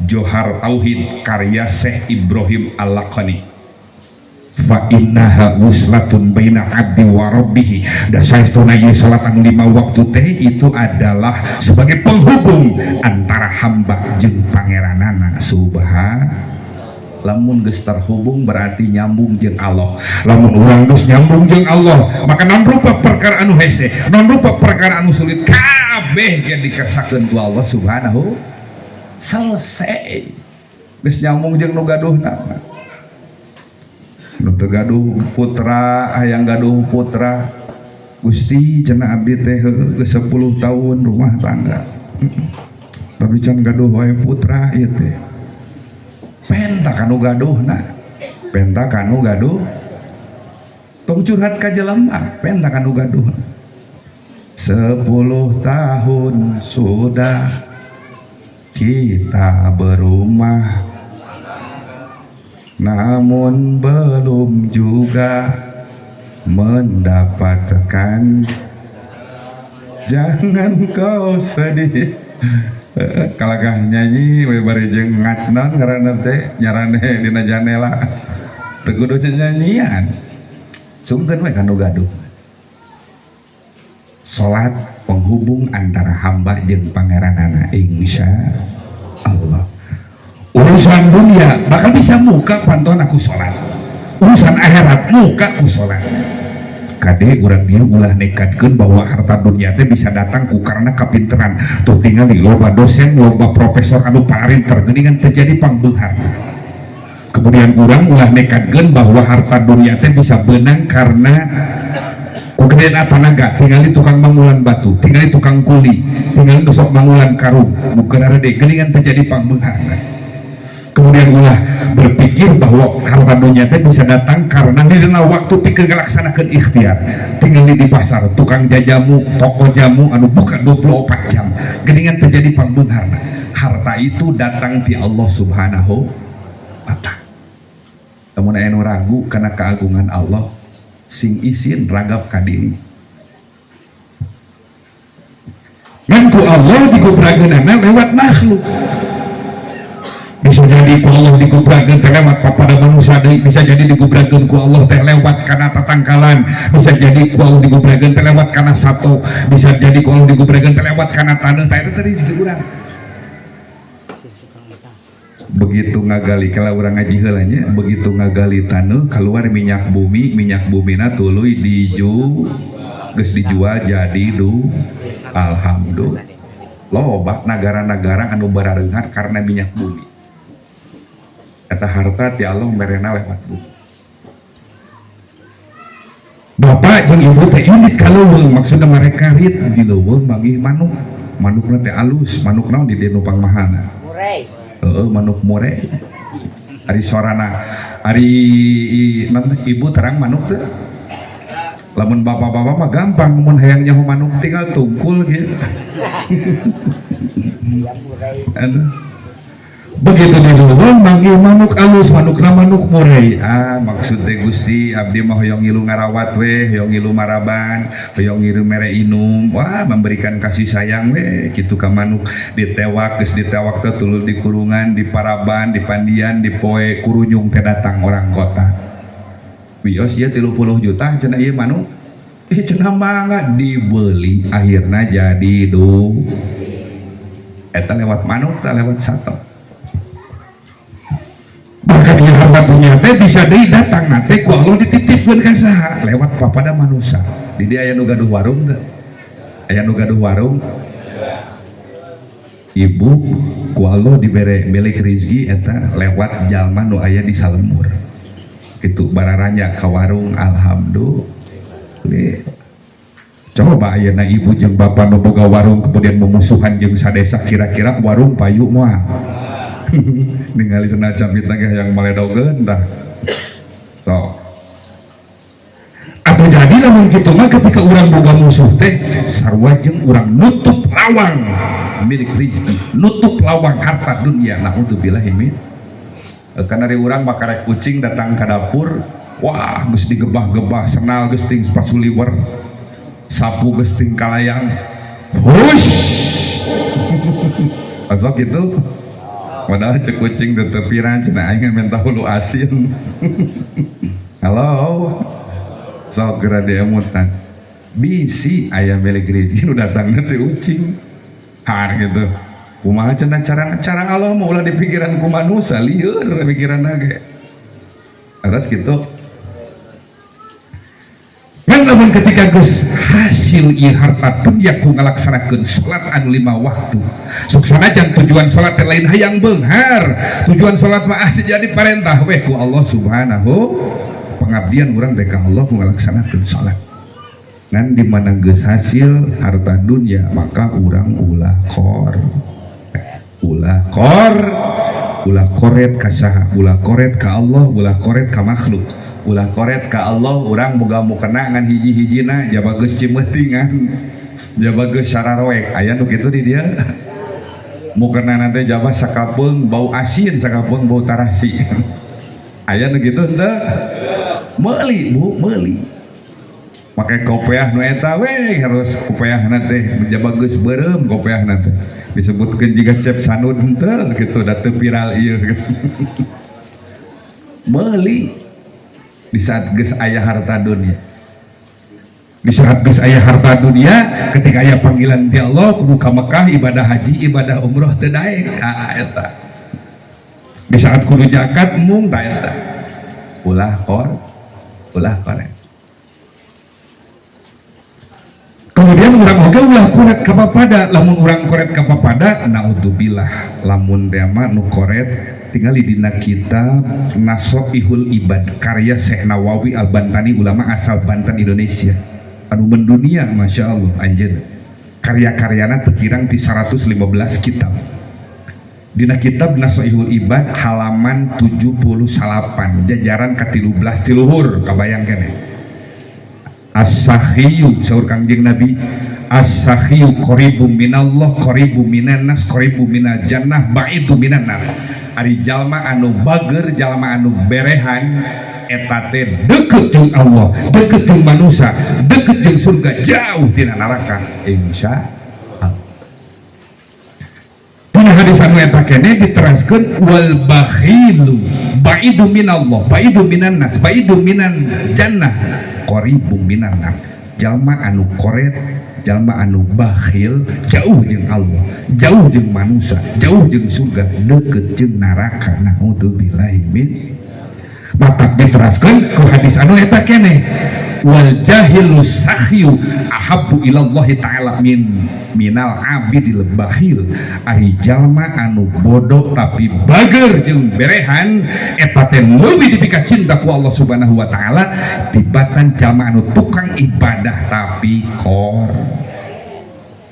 Johar Tauhid karya Syekh Ibrahim Al-Laqani, fa innaha wuslatun baina abdi wa rabbih. Da saestuna ieu salat anu 5 waktu teh itu adalah sebagai penghubung antara hamba jeung pangeranana subhanahu. Lamun geus terhubung berarti nyambung jeung Allah. Lamun urang geus nyambung jeung Allah, maka non rupa perkara anu hese, non rupa perkara anu sulit, kabeh ge dikersakeun ku Allah subhanahu. Selesai, geus nyambung jeung nu gaduhna. Nu teu gaduh putra hayang gaduh putra. Gusti cenah, abdi teh geus 10 tahun rumah tangga tapi can gaduh wae putra ieu teh. Penta kanu gaduhna, penta kanu gaduh, tong curhat ka jelema, penta kanu gaduh. 10 tahun sudah kita berumah, namun belum juga mendapatkan. Jangan kau sedih. Kalakah nyanyi we bari jeung ngatnon ngaranna teh nyarane dina janela. Teu kudu nyanyian, sungkeun we kanu gaduh. Salat penghubung antara hamba jeung pangeranana. Insya Allah urusan dunia bakal bisa muka panton aku salat, urusan akhirat muka ku salat. Kade urang dieu ulah nekadkeun bahwa harta dunia teh bisa datang ku karena kapinteran. Tuh tingali loba dosen, loba profesor anu parinter geuningan terjadi pangbeunghar. Kemudian urang ulah nekadkeun bahwa harta dunia teh bisa benang karena ku gedean tanaga. Tingali tukang mangulan batu, tingali tukang kuli, tingali nu sok mangulan karung bukan rede geuningan terjadi pangbeunghar. Kemudian ulah berpikir bahwa harta dunia teh bisa datang karena dina waktu pikir ngalaksanakeun ikhtiar. Tingali di pasar tukang jajamu, toko jamu anu buka 24 jam geuningan terjadi pangbeunghar. Harta itu datang ti Allah Subhanahu wa Ta'ala. Lamun aya nu ragu kana keagungan Allah, sing isin ragap ka diri. Ngan ku Allah dikubrageunana lewat makhluk. Bisa jadi ku Allah digubrakeun teh lewat papada manusia deui, bisa jadi digubrakeun ku Allah teh lewat kana tatangkalan, bisa jadi ku Allah digubrakeun teh lewat kana sato, bisa jadi ku Allah digubrakeun teh lewat kana taneuh. Tah, eta teh rezeki urang. Begitu ngagali, kalau urang ngaji heula nya, begitu ngagali taneuh keluar minyak bumi, minyak bumina tuluy diju geus dijual jadi du alhamdulillah. Loba negara-negara anu barareunghar karena minyak bumi. Eta harta ti Allah merena lewat bumi. Bapak jeung ibu teh indit ka leuweung, maksudna mereka rit di leuweung manggih manuk, manukna teh alus. Manuk naon di dieu nu pangmahalna? Murai. Heeh, manuk murai. Ari sorana, ari naon teh, ibu terang manuk teh? Lamun bapak-bapak mah gampang, mun hayang nyaho manuk tinggal tungkul gitu. Ayam murai. Aduh. Begitu di leuweung manggih manuk alus, manukna manuk murai. Ah, maksud teh Gusti, abdi mah hoyong ngilu ngarawat we, hoyong ngilu maraban, hoyong ngilu mere inum. Wah, memberikan kasih sayang we kitu ka manuk. Ditewak, geus ditewak teh tuluy dikurungan, diparaban, dipandian, dipoe kurunyung teh datang orang kota. Wios ieu 30 juta cenah ieu manuk. Ih, cenah mangga dibeli, akhirnya jadi du. Eta lewat manuk teh, lewat sato. Bahkan ieu harta dunia teh bisa deui datang teh ku Allah dititipkeun ka saha? Lewat papada manusia. Di dieu aya nu gaduh warung teu? Aya nu gaduh warung? Ibu ku Allah dibere milik rezeki eta lewat jalma nu aya di salembur. Itu bararanya ka warung, alhamdulillah. Coba ayeuna ibu jeung bapak nu boga warung kemudian memusuhan jeung sadesa, kira-kira warung payu moal? Ningali sendal capit ge hayang maledogeun tah. Sok. Atau jadi lamun kitu mah, ketika urang boga musuh teh sarua jeung urang nutup lawang milik rezeki, nutup lawang harta dunia. Naudzubillah min. Kan dari urang mah karek kucing datang ke dapur, wah geus digebah-gebah, senal geus ting pasuliwer, sapu geus ting kalayang. Hush. Masuk gitu. Padahal cek kucing teu piran cenah, aing minta hulu asin. Halo. Sok geura diemutan. Bisi aya milik rezeki nu datangna teh ucing. Har gitu. Kumaha cenah cara cara Allah mah ulah dipikiran ku manusia, lieur pikiranna ge. Aras gitu. Ngan lamun ketika geus hasil ieu harta dunia ku ngalaksanakeun salat anu 5 waktu. Sok sanajan tujuan salat teh lain hayang beunghar, tujuan salat mah ah jadi parentah weh ku Allah Subhanahu, pengabdian urang teh ka Allah ku ngalaksanakeun salat. Ngan di mana geus hasil harta dunia maka urang ulah kor. Ulah kor, ulah koret ka saha, ulah koret ka Allah, ulah koret ka makhluk. Ulah koret ka Allah, urang boga mukena ngan hiji-hijina jaba geus cimeutingan, jaba geus sararoek. Aya nu kitu di dieu? Mukena teh jaba sakapeung bau asin, sakapeung bau tarasi. Aya nu kitu henteu? Meuli, Bu, meuli. Make kopeah nu eta we, harus kopeahna teh jaba geus beureum kopeahna teh. Disebutkeun jiga Cep Sanud henteu kitu, da teu viral ieu. Meuli di saat geus aya harta dunia. Di saat geus aya harta dunia, ketika aya panggilan ti Allah kudu ka Mekah ibadah haji, ibadah umroh teu daek, ah eta. Di saat kudu zakat mung tah eta. Ulah kor, ulah koret. Kemudian urang oge ulah koret ka papada, lamun urang koret ka papada, naudzubillah, lamun teh mah nu koret tingali dina kitab Nasoihul Ibad karya Syekh Nawawi Al-Bantani, ulama asal Banten Indonesia anu mendunia, Masya Allah. Anjeun karya-karyana tekirang di 115 kitab. Dina kitab Nasoihul Ibad halaman 78 jajaran ke-13 tiluhur, kabayang keneh. As-sakhiyu, saur Kangjeng Nabi, as-sakhiyu qaribu minallah, qaribu minan nas, qaribu minal jannah, ba'idu minan nar. Ari jalma anu bager, jalma anu berehan eta teh deket jeung Allah, deket jeung manusia, deket jeung surga, jauh tina neraka, insya Allah. Dina Dina hadis anu eta keneh diteraskeun, wal bakhilu baidu minallah, baidu minan nas, baidu minan jannah, qaribu minan nar. Jalma anu koret, jalma anu bakhil, jauh jeung Allah, jauh jeung manusia, jauh jeung surga, deket jeung neraka, naudzubillahi min. Matak diteraskeun ku hadis anu eta keneh, wal jahilu sakhyu ahabbu ilallahi ta'ala minal abidil bakhil. Ari jalma anu bodoh tapi bager jeung berehan, eta teh leuwih dipika cinta ku Allah Subhanahu wa taala tibatan jalma anu tukang ibadah tapi kor,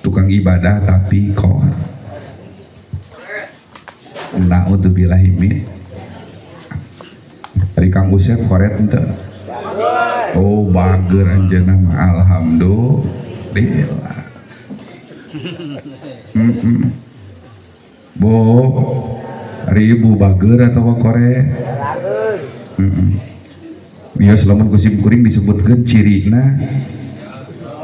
tukang ibadah tapi kor. Naudzubillahi min. Ari Kang Usep koret henteu? Oh, bager anjeunna mah, alhamdulillah. Bo, ari ibu bager atau koret? Bager. Bios lamun ku sim kuring disebutkeun cirina,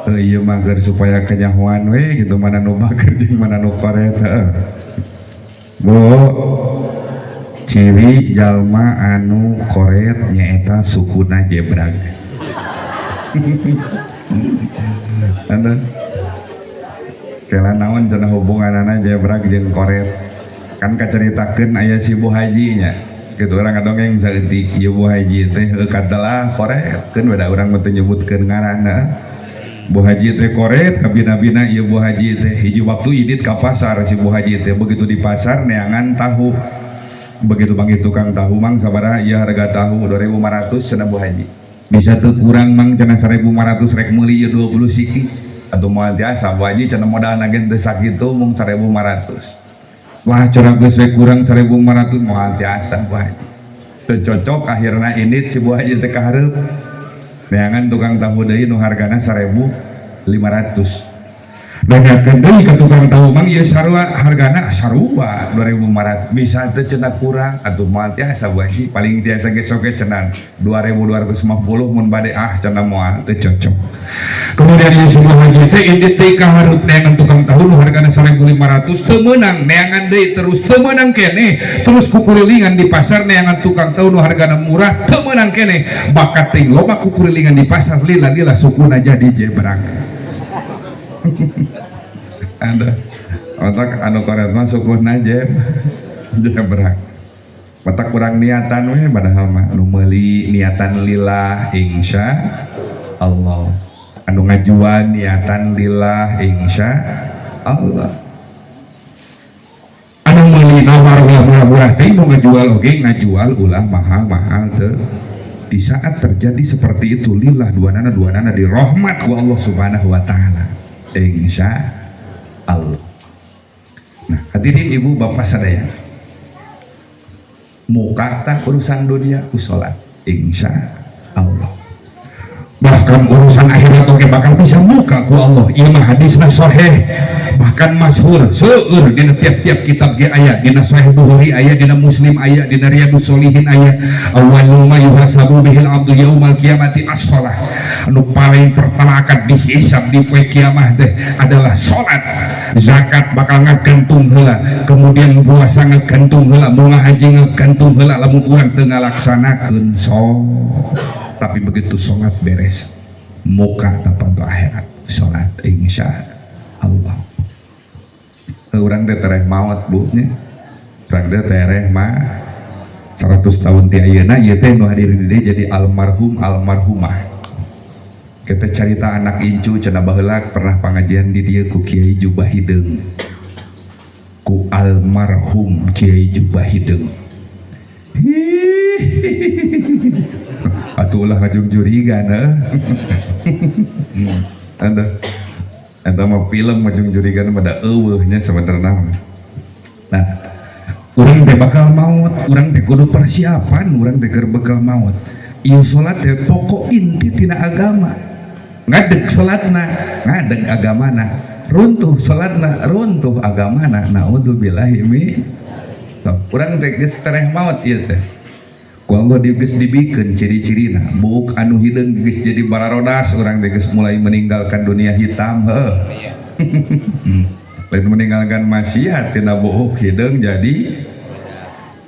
ieu mager supaya kenyahoan we gitu, mana nu bager jeung mana nu koret, heeh. Bo, ciri jalma anu koret nyaeta sukuna jebrag. Anda kela naon cenah hubunganana jebrag jeung koret? Kan kacaritakeun aya si Bu Haji nya gitu, urang ngadongeng saeutik. Ieu Bu Haji teh heuh katelah koret keun, beda urang mah teu nyebutkeun ngaranna. Bu Haji teh koret kabina-bina. Ieu Bu Haji teh hiji waktu indit ka pasar si Bu Haji teh. Begitu di pasar neangan tahu, begitu panggil tukang tahu, "Mang, sabaraha ieu harga tahu?" "2500," cenah Bu Haji. "Bisa teu kurang, Mang?" cenah. "1500, rek meuli ieu 20 siki." "Atuh moal tiasa, Bu Haji," cenah, "modalna ge teu sakitu, mung 1500." "Wah, curang geus we kurang 1500." "Moal tiasa, Bu Haji." Teu cocok, akhirna indit si Bu Haji teh ka hareup, neangan tukang tahu deui nu hargana 1500. Nanyakeun deui ka tukang tahu, "Mang, ieu sarua hargana?" "Sarua 2500." "Bisa teu," cenah, "kurang?" "Atuh moal tiasa, Bu Haji, paling tiasa ge sok ge," cenah, "2250 mun bade." "Ah," cenah, "moal, teu cocok." Kemudian ieu si Bu Haji teh indit deui ka hareup, neangan tukang tahu nu hargana 1500, teu meunang. Neangan deui terus, teu meunang keneh. Terus kukurilingan di pasar neangan tukang tahu nu hargana murah, teu meunang keneh. Bakat teuing loba kukurilingan di pasar, lila-lila sukuna jadi jebrag. Ada otak anu koret mah sukuna jebrag. Matak kurang niatan we, padahal mah nu meuli niatan lillah insya Allah, anu ngajual niatan lillah insya Allah, anu meuli nawar ulah murah-murah teh, nu ngajual oge ngajual ulah mahal-mahal teu. Di saat terjadi seperti itu, lillah dua nana dua nana dirahmat ku Allah Subhanahu wa taala, insya Allah. Nah, hadirin ibu bapak sadaya, muka tah urusan dunia ku salat, insya Allah. Bahkan urusan akhirat oge bakal bisa muka ku Allah. Ieu mah hadisna sahih, bahkan masyhur, seueur dina tiap-tiap kitab ge aya. Dina Sahih Bukhari aya, dina Muslim aya, dina Riyadhus Shalihin aya. Awwalu ma yuhasabu bihil abdu yaumal qiyamati as-shalah. Anu paling pertama akan dihisab di poe kiamah teh adalah salat. Zakat bakal ngagantung heula, kemudian puasa ngagantung heula, mau haji ngagantung heula lamun urang teu ngalaksanakeun salat. Tapi begitu salat beres, muka tapanto akhirat salat, insya Allah. Urang teh tereh maot, Bu, nya. Urang teh tereh mah 100 tahun ti ayeuna ieu teh nu hadir di dieu jadi almarhum almarhumah. Kita cerita anak incu cenah, baheula pernah pengajian di dieu ku Kiai Jubah Hideung, ku almarhum Kiai Jubah Hideung. Atuh ulah ngajung-jurigan heuh. Ada eta mah film ngajung-jurigan mah da eueuh nya sebenarnya. Nah, urang teh bakal maut, urang teh kudu persiapan, urang teh keur bakal maut. Ieu salat teh pokok inti tina agama. Ngadeg salatna, ngadeg agamana. Runtuh salatna, runtuh agamana. Naudzubillahi min. Urang teh geus tereh maut ieu teh. Ku Allah geus dibikeun ciri-cirina. Buuk anu hideung geus jadi bararodas, urang teh geus mulai meninggalkan dunia hitam heuh. Lain meninggalkan maksiat, tina buuk hideung jadi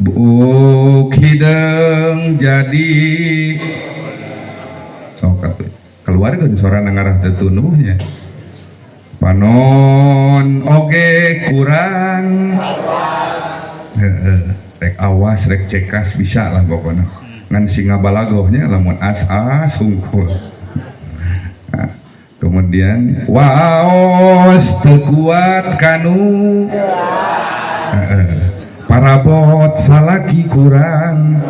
buuk hideung jadi sok atuh keluarga sorana ngarah teu tunduhnya. Panon oge kurang. Heeh, rek awas rek cekas bisa lah pokoknya, ngan singa balagohnya lamun as-as hungkul. Nah, kemudian waos teu kuat kanu. Heeh, parabot salaki kurang.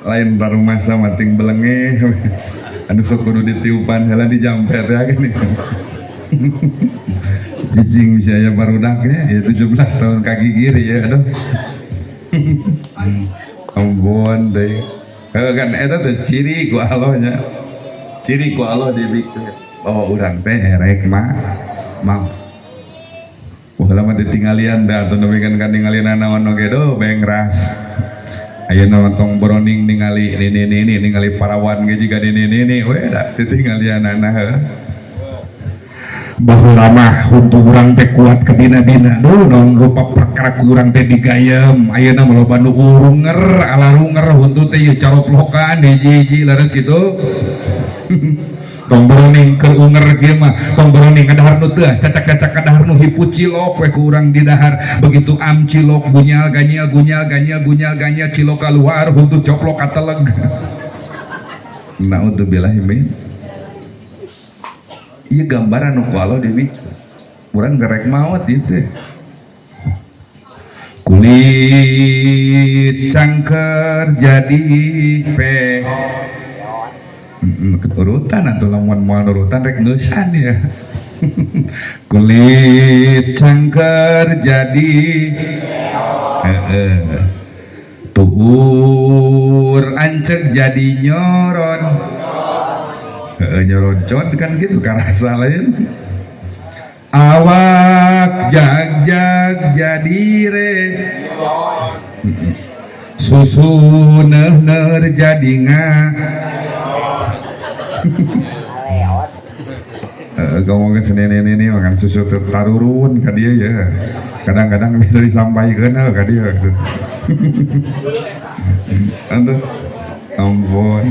Lain barumasa mating belenge anu sok kudu ditiupan heula dijampet ya gini. Cicing bisa ya barudaknya ya 17 tahun kaki kiri ya, aduh ampun deh. Kan eta teh ciri ku Allah nya, ciri ku Allah dibikeun bahwa urang teh erek mah mau. Baheula mah ditinggalian da atuh nepi kan ningalina naon oge do bengras. Ayeuna tong boroning ningali nini nini, ningali parawan ge jiga nini nini we da titinggalianana heuh. Baheula mah huntu urang teh kuat ke dina-dina, duh naon rupa perkara ku urang teh digayem. Ayeuna mah loba nu urunger ala runger huntu teh ieu caroplokan hiji-hiji, leres kitu. Tong boroning keur unger kieu mah, tong boroning kadahar nu teuas cacak-cacak, kadahar nu hipu cilok we ku urang didahar. Begitu am cilok gunyal ganyil gunyal ganyil gunyal ganyil, cilok keluar, huntu coplok kateleg. Naudzubillah min. Ieu gambaran nu ku Allah dibikeun urang gerek maot ieu teh. Kulit cangker jadi pe keturutan atau lamun moal nurutan rek ngeusan ya. Kulit cangker jadi heeh, tuur ancek jadi nyorod. Heeh, nyorocot kan gitu karasa lain. Awak jag-jag jadi re susu neur jadi nga. Ngaleot. Ngomong ke sini ini makan susu tarurun ka dia ya, kadang-kadang bisa disampaikan ka dia gitu. Aduh ampun.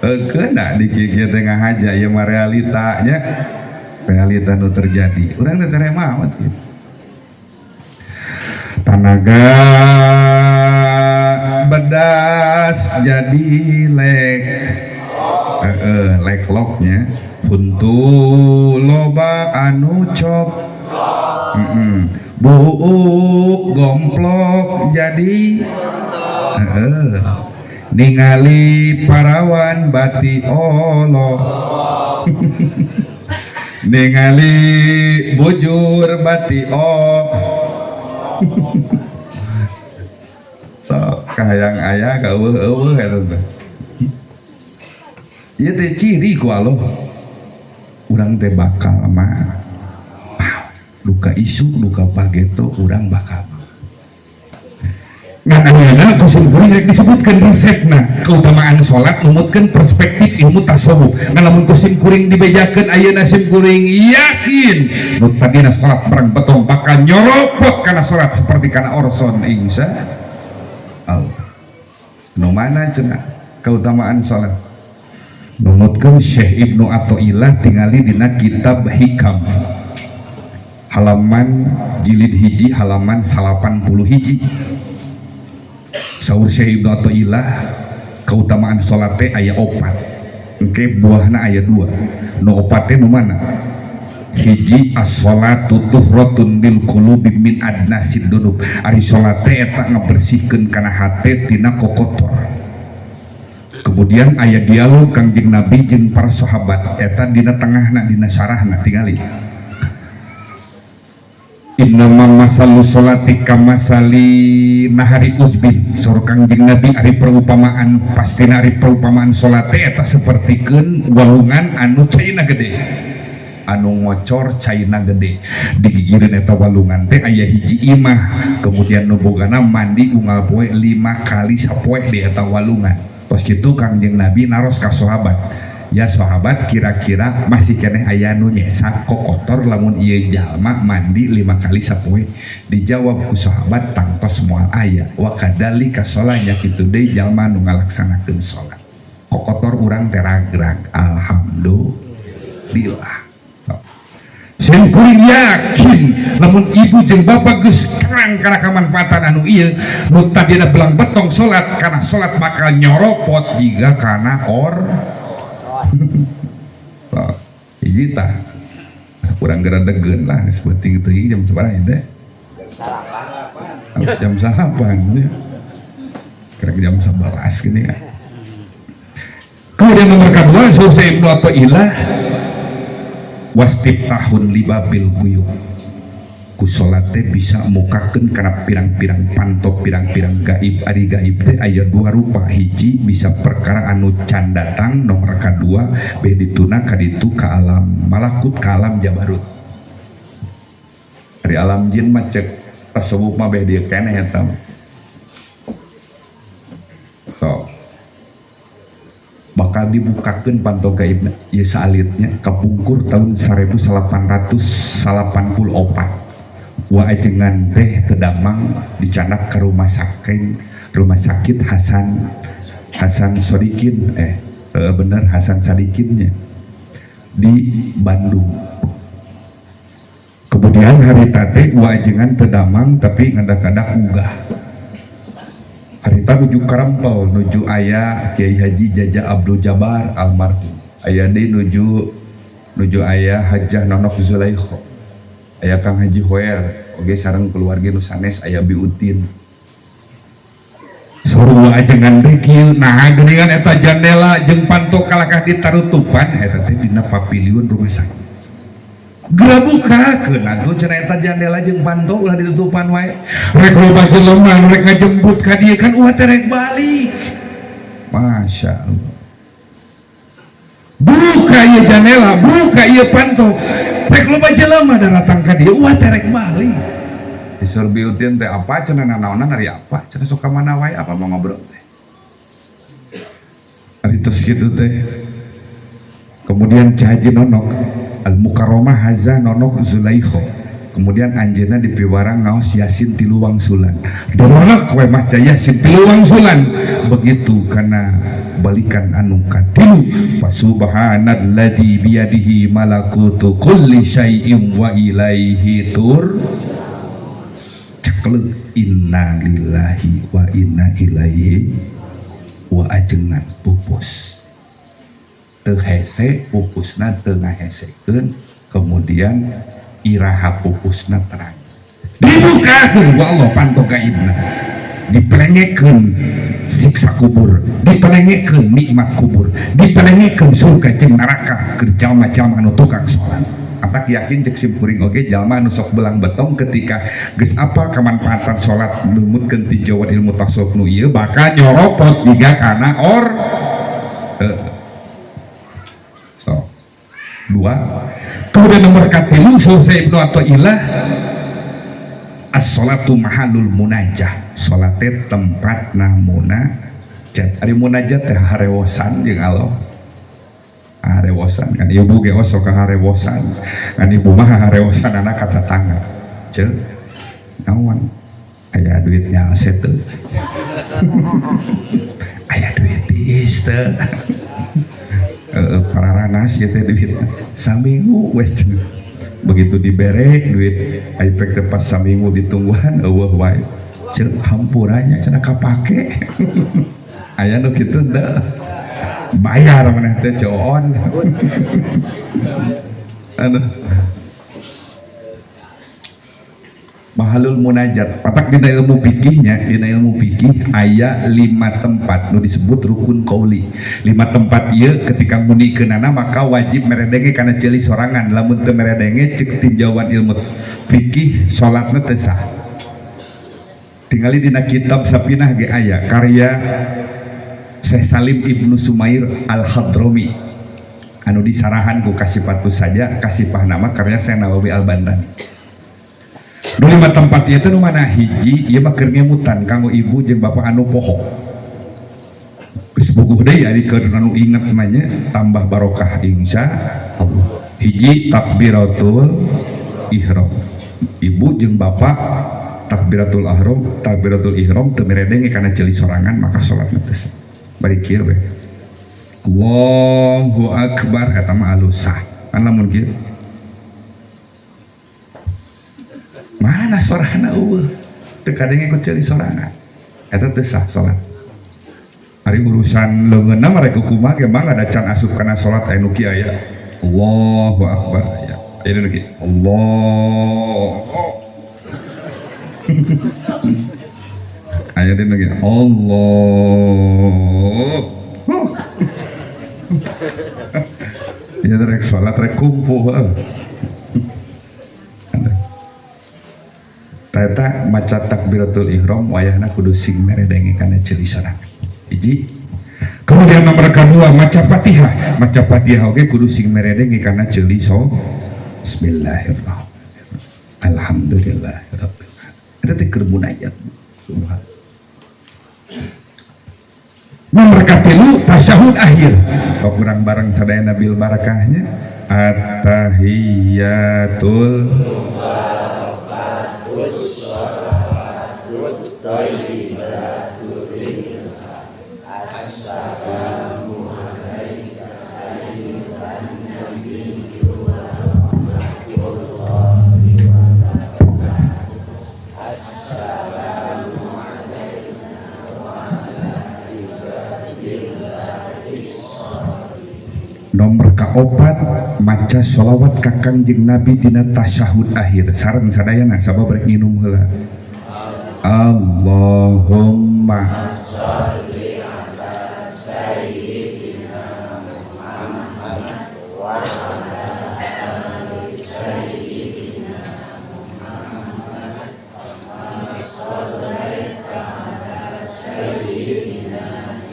Kena di kieu teh ngahaja ieu mah realitanya, realita nu terjadi urang teh tere maot gitu. Tanaga bedas jadi lek. Heeh, lek loknya. Huntu loba anu cop. Buuk gomplok jadi heeh, ningali parawan bati olo, ningali bujur bati o. So kahayang aya ka eueuh-eueuh eta teh. Ieu teh ciri ku Allah urang teh bakal mah duka isu duka pageto urang bakal. Ngan ayeuna ku simkuring rek disebutkeun resepna keutamaan salat numutkeun perspektif ilmu tasawuf. Ngan lamun ku simkuring dibejakeun ayeuna, simkuring yakin nu tadina salat perang betong bakal nyoropot kana salat seperti kana orson, insya Allah. Nu mana cenah keutamaan salat numutkeun Syekh Ibnu Athaillah, tingali dina kitab Hikam halaman jilid 1 halaman 81. Saur Syekh Ibnu Athaillah, keutamaan salat teh aya opat, engke buahna aya dua. Nu opat teh nu mana? Hiji, as-sholatu tuhratun lil qulubi min adnasid dunub. Ari salat teh eta ngabersihkeun kana hate tina kokotor. Kemudian aya dialog Kangjeng Nabi jeung para sahabat eta dina tengahna, dina syarahna, tingali. Innama masalu sholati kamasali nahari ujbin. Saur Kangjeng Nabi, ari perumpamaan pastina, ari perumpamaan salat teh eta sapertikeun walungan anu caina gede, anu ngocor caina gede. Digigireun eta walungan teh aya hiji imah, kemudian nu bogana mandi unggal poe 5 kali sapoe di eta walungan. Tos kitu Kangjeng Nabi naros ka sahabat. Ya sahabat, kira-kira masih keneh aya nu nyesa kokotor lamun ieu jalma mandi 5 kali sapoe? Dijawab ku sahabat, tangtos moal aya. Wa kadzalika sholatnya kitu deui jalma nu ngalaksanakeun salat. Kokotor urang teh ragrag, alhamdulillah. Sim kuring yakin lamun ibu jeung bapak geus terang kana kamanfaatan anu ieu, nu tadina belang betong salat, kana salat bakal nyoropot jiga kana or. Sok, hiji tah kurang geredegeun lah geus beuting teuing. Jam sabaraha teh? Jam 9 ya. Kira jam 11 gini ya. Kemudian nomor kedua, selesai Ibnu Athaillah, wastiftahun libabil guyub, ku salat teh bisa mukakeun kana pirang-pirang panto, pirang-pirang gaib. Ari gaib teh aya dua rupa: hiji bisa perkara anu can datang, nomor kadua beh dituna ka ditu ka alam malakut, ka alam jabarut. Ari alam jin mah cek tasawuf mah beh dieu keneh eta mah. So bakal dibukakeun panto gaibna ieu saalitnya. Kapungkur tahun 1884 wa ajengan teh teu damang, dicandak ke rumah sakit, rumah sakit Hasan Hasan Sodikin, bener Hasan Sadikinnya di Bandung. Kemudian hari tadi wa ajengan teu damang, tapi ngadak-ngadak ugah harita nuju karempel, nuju aya Kiai Haji Jaja Abdul Jabar almarhum, aya deui nuju nuju aya Hajah Nonok Zulaikho, aya Kang Haji Hoer oge sareng keluarga nu sanes, aya Bi Utin. Saur ajengan teh kieu, nah geuningan eta jandela jeung panto kalakah ditarutupan eta teh dina pavilion rumah sakit. Geura bukakeun atuh cenah eta jandela jeung panto, ulah ditutupan wae. Rek loba jelema nu rek ngajemput ka dieu kan, ulah teh rek balik. Masya Allah, buka ieu jandela, buka ieu panto, rek loba jelema datang ka dieu, ulah teh rek balik. Disur Bi Utin teh, apa cenah, nanaonan ari apa cenah, sok ka mana wae apa mau ngobrol teh ari terus kitu teh. Kemudian Cah Haji Nonok Al Mukarromah Haza Nonok Zulaikho, kemudian anjeunna dipiwarang ngaos Yasin tilu wangsulan. Dorolok we maca Yasin tilu wangsulan begitu karena balikan anu katilu, fasubhanalladzi biyadihi malakutu kulli syai'in wa ilaihi tur ceklek, inna lillahi wa inna ilaihi wa ajengan pupus teu hese pupusna, teu ngahesekeun. Kemudian iraha pupusna terang, dibukakeun ku Allah panto gaibna, dipelengekeun siksa kubur, dipelengekeun nikmat kubur, dipelengekeun surga jeung neraka keur jalma-jalma anu tukang salat. Atak yakin cek simkuring oge, jalma anu sok belang betong ketika geus apa kamanfaatan salat, numutkeun tinjauan ilmu tasawuf nu ieu, bakal nyoropot jiga kana or so dua. Kemudian nomor katilu, selesai Ibnu Athaillah, as-salatu mahalul munajah, salate tempat munajat. Ari munajat teh harewosan jeung Allah, harewosan kan ibu ge osok harewosan kan, ibu mah harewosan anak ka tetangga, ceu naon aya duitnya teu, aya duit tiis teu, pararanas ya teh duit saminggu weh cenah. Begitu dibere duit ipek teh pas saminggu ditungguan eueuh wae, ceu hampuranya cenah kapake. Aya nu kitu teu bayar maneh teh coon. Aduh, mahalul munajat. Patak dina ilmu fikihnya, dina ilmu fikih aya 5 tempat nu disebut rukun qauli. 5 tempat ieu ketika munikeunana maka wajib meredenge kana ceuli sorangan. Lamun teu meredenge, cek tinjauan ilmu fikih, salatna teu sah. Tingali dina kitab Sapinah ge aya, karya Syekh Salim Ibnu Sumair Al-Hadrami anu disarahan ku Kasipatu saja kasipah nama karya Syekh Nawawi Al-Bantani. Nu 5 tempat ieu teh nu mana? Hiji, ieu mah keur ngemutan kanggo ibu jeung bapak anu poho. Geus buguh deui ari keur anu inget mah nya tambah barokah insya Allah. Hiji takbiratul ihram. Ibu jeung bapak takbiratul ihram, takbiratul ihram teu meredenge kana ceuli sorangan maka salatna teu sah. Bari kieu we. Allahu akbar eta mah alus sah. Kan lamun kieu mana sorana eueuh teu kadenge ku ceuli sorangan. Eta teu sah salat. Ari urusan leungeunna mah rek kumaha ge mah ada can asup kana salat aya nu kieu aya. Allahu akbar aya. Aya nu kieu. Allah. Aya nu kieu. Allah. Ya rek salat rek kumpul. Eta maca takbiratul ihram wayahna kudu sing meredenge kana ceuli sorangan. Hiji. Kemudian nomor kedua maca Fatihah. Maca Fatihah oge kudu sing meredenge kana ceuli so. Bismillahirrahmanirrahim. Alhamdulillahirabbil alamin. Eta teh keur munajat. Subhanallah. Nomor katilu tasyahud akhir. Kok kurang bareng sadayana bil barakahnya. At-tahiyatul nomor kaopat maca sholawat ka Kangjeng Nabi dina tasyahud akhir sareng sadayana sabab rek nginum heula. Allahumma sholli ala sayyidina Muhammad wa ala ali sayyidina Muhammad kama shallaita ala sayyidina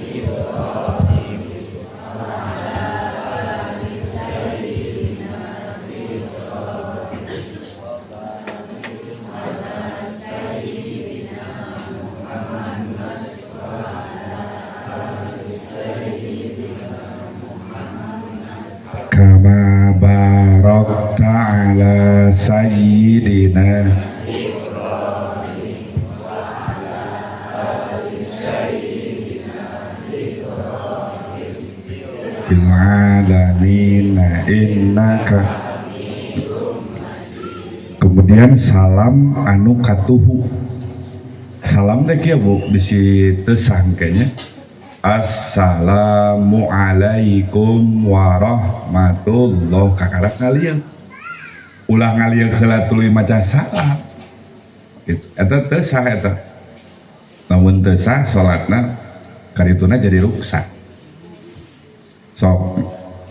Ibrahim wa ala ali sayyidina Ibrahim wa barik ala sayyidina Muhammad wa ala ali sayyidina Muhammad kama barakta ala sayyidina Ibrahim wa ala ali sayyidina Ibrahim fil alamin innaka. Kemudian salam anu katuhu. Salam teh kieu Bu bisi teu sah kayaknya. Assalamualaikum warahmatullah. Kakarak ngalieuk. Ulah ngalieuk heula tuluy maca salam. Eta teu sah eta. Lamun teu sah salatna karituna jadi ruksak. Sok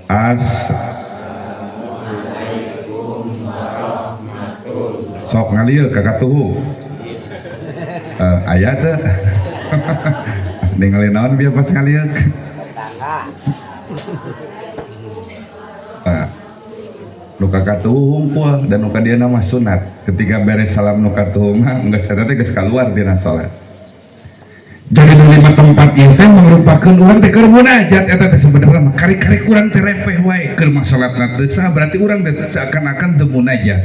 as Assalamualaikum warahmatullahi. Sok ngalieuk ka katuhu. Aya teu? Ningali naon bieu pas ngalieuk? Tetangga. Nu ka katuhu hungkul dan nu ka dieu mah sunat. Ketika beres salam nu katuhu mah geus eta teh geus kaluar tina salat. Jadi nu lima tempat ieu teh mangrupakeun urang teh keur munajat eta teh sebenarnya mah kari-kari urang teh repeh wae keur mah salatna teu sah berarti urang teh seakan-akan teu munajat.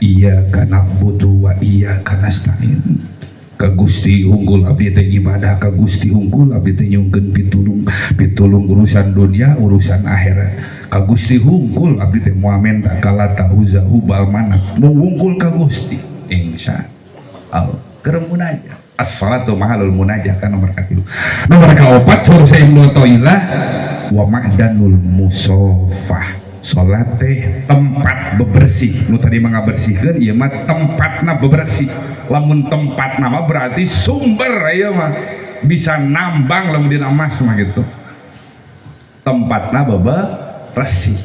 Iyyaka na'budu wa iyyaka nasta'in. Ka Gusti unggul abdi teh ibadah, ka Gusti unggul abdi teh nyungkeun pitulung, pitulung urusan dunia, urusan akhirat. Ka Gusti unggul abdi teh moal menta kalata uza hubal mana. Mung wungkul ka Gusti insya Allah. Keur munajat. As-salatu mahalul munajat kan nomor katilu. Nomor kaopat surah Ibnu Athaillah wa ma'danul musafah. Salat teh tempat bebersih. Nu tadi mah ngabersihkeun ieu mah tempatna bebersih. Lamun tempatna mah berarti sumber ieu mah bisa nambang lamun dina emas mah gitu. Tempatna bebersih.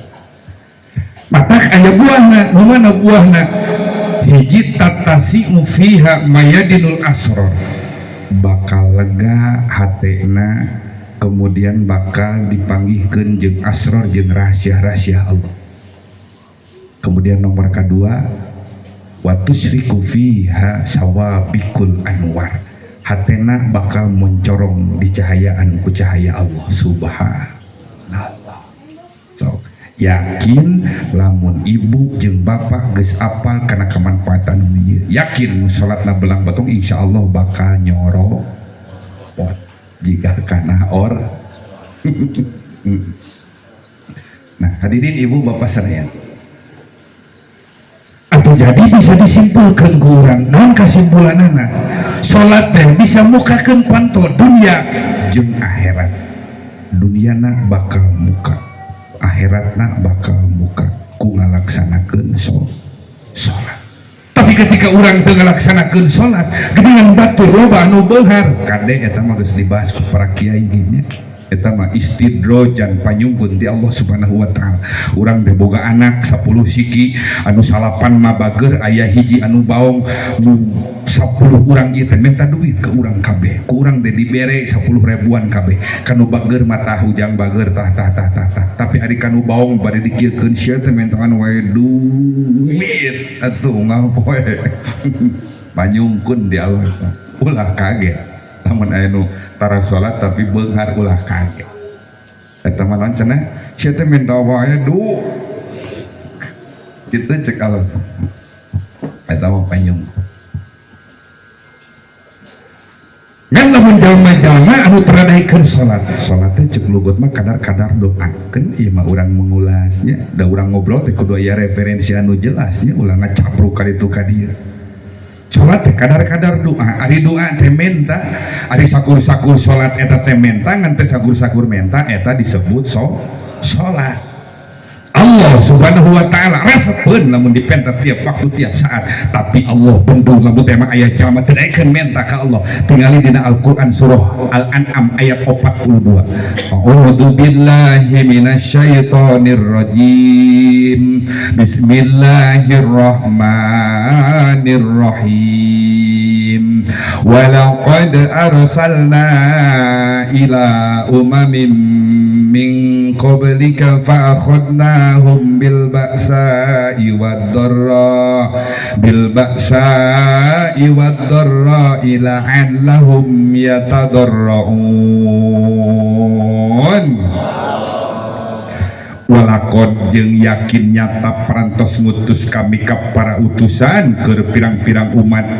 Matak aya buahna, nu mana buahna? Hiji tatasi'u fiha mayadinul asror. Bakal lega hatena, kemudian bakal dipanggihkeun jeung asror jeung rahasia-rahasia Allah. Kemudian nomor kedua, wa tusriku fiha sawabikul anwar. Hatena bakal mencorong di cahayaan ku cahaya Allah subhanallah. So yakin lamun ibu jeung bapak geus apal kana kemanfaatan ieu, yakin salatna belang batong insyaallah bakal nyoropot jika kana or. Nah hadirin ibu bapak sadaya, atau jadi bisa disimpulkan ku urang naon kasimpulanana, salat teh bisa mukakeun panto dunia jeung akhirat. Duniana bakal muka, akhiratna bakal muka ku ngalaksanakeun salat. Tapi ketika urang teu ngalaksanakeun salat, geuningan batur loba anu beunghar, kade eta mah geus dibahas ku para kiai ge nya. Eta mah istidrojan panyungkun di Allah Subhanahu wa taala. Urang teh boga anak 10 siki, anu salapan mah bager, aya hiji anu baong. Nu 10 urang ieu teh minta duit ke urang kabeh, ku urang teh dibere 10 ribuan kabeh. Kanu bager mah tah ujang bager tah tah tah tah tah, tapi ari kanu baong bade dikieukeun, sia teh mintaan wae duit atuh ngapoe. Panyungkun di Allah. Ulah kaget lamun aya nu tara salat tapi beunghar, ulah kaget. Eta mah naon cenah, sia teh minta wae du kitu, cek Allah eta mah panyungkun. Ngan lamun jalma-jalma anu teradaikeun salat, salat teh cek lugut mah kadar-kadar doakeun. Ieu mah urang mengulasnya, da urang ngobrol teh kudu aya referensi anu jelas nya, ulah ngacapruk ka ditu ka dieu. Salat teh kadar-kadar doa, ari doa teh menta, ari sakur-sakur salat eta teh menta, ngan teh sakur-sakur menta eta disebut salat. Allah Subhanahu wa taala resepeun lamun dipenta tiap waktu tiap saat, tapi Allah bendung lamun teh emang aya jalma teu daekeun menta ka Allah. Tingali dina Al-Qur'an surah Al-An'am ayat 42. A'udzu billahi minasyaitonir rajim. Bismillahirrahmanirrahim. Walaqad arsalna ila umamin min qablika fa'akhadnahum bil ba'sa'i wad dharra bil ba'sa'i wad dharra la'allahum yatadarra'un. Walakon jeung yakin nyata parantos ngutus kami ka para utusan keur pirang-pirang umat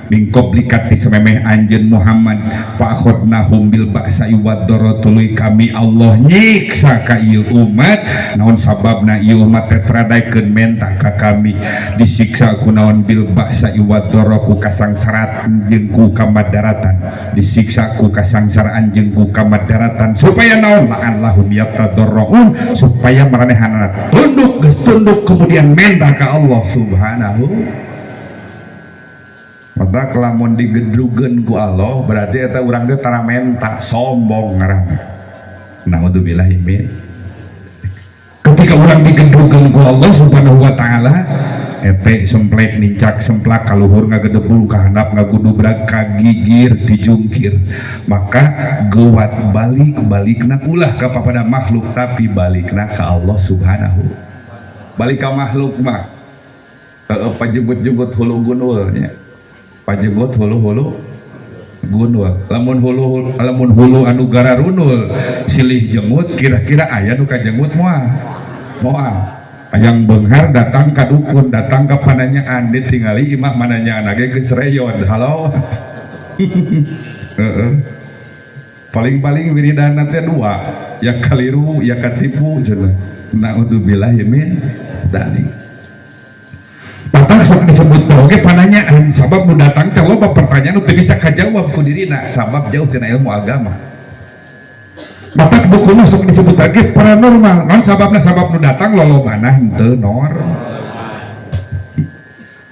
min qablika ti samemeh anjeun Muhammad, fa akhadnahum bil ba'sa'i wad dharra, tuluy kami Allah nyiksa ka ieu umat. Naon sababna ieu umat teh teradaikeun menta ka kami disiksa ku naon? Bil ba'sa'i wad dharra, ku kasangsaraan jeung ku kamadaratan, disiksa ku kasangsaraan jeung ku kamadaratan supaya naon? La'allahum yatadarra'un, supaya maranehanana tunduk, geus tunduk kemudian menta ka Allah Subhanahu. Maka lamun digedrugeun ku Allah berarti eta urang teh tara menta, sombong ngaranna. Naudzubillahi min. Ketika urang digedrugeun ku Allah Subhanahu wa taala, ete semplek nincak semplak kaluhur ngagedebul ka handap ngagudubrag kagigir dijungkir, maka gewat balik balikna ulah ka papada makhluk tapi balikna ka Allah Subhanahu. Balik ka makhluk mah pajenggut-jenggut hulu gunul nya, pajenggut hulu-hulu gunul, lamun hulu, lamun hulu anu gararunul silih jenggut, kira-kira aya nu kajenggut moal? Moal. Hayang beunghar datang ka dukun, datang ka pananyaan, ditingali imah mananyaan ge geus reyon. Halo, heeh, paling-paling wiridana teh dua ya, kaliru ya katipu cenah. Naudzubillahi min dzalik. Patah sok disebut oge pananyaan, sabab nu datang teh loba pertanyaan nu teu bisa kajawab ku dirina sabab jauh tina ilmu agama. Matak buku mah sok disebut lagi paranormal. Naon sababna? Sabab nu datang lolobana henteu nor.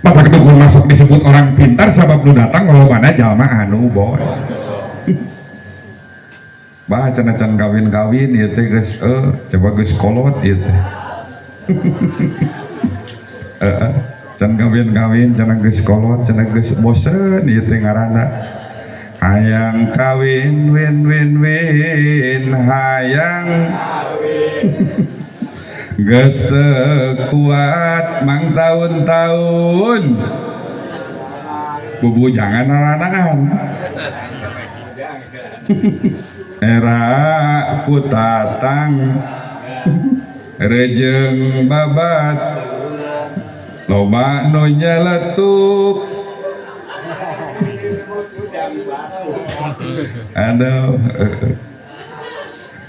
Matak buku masuk disebut orang pintar, sabab nu datang lolobana jalma anu boy. Bah cenah can kawin-kawin ieu teh geus coba geus kolot ieu teh. Heeh. Can kawin-kawin cenah geus kolot, cenah geus bosen ieu teh ngaranna. Hayang kawin win win win hayang kawin geus teu kuat mang tahun-tahun. Bubujangan aranaan. Era kutatang rejeng babat loba nu nyeletuk. Aduh.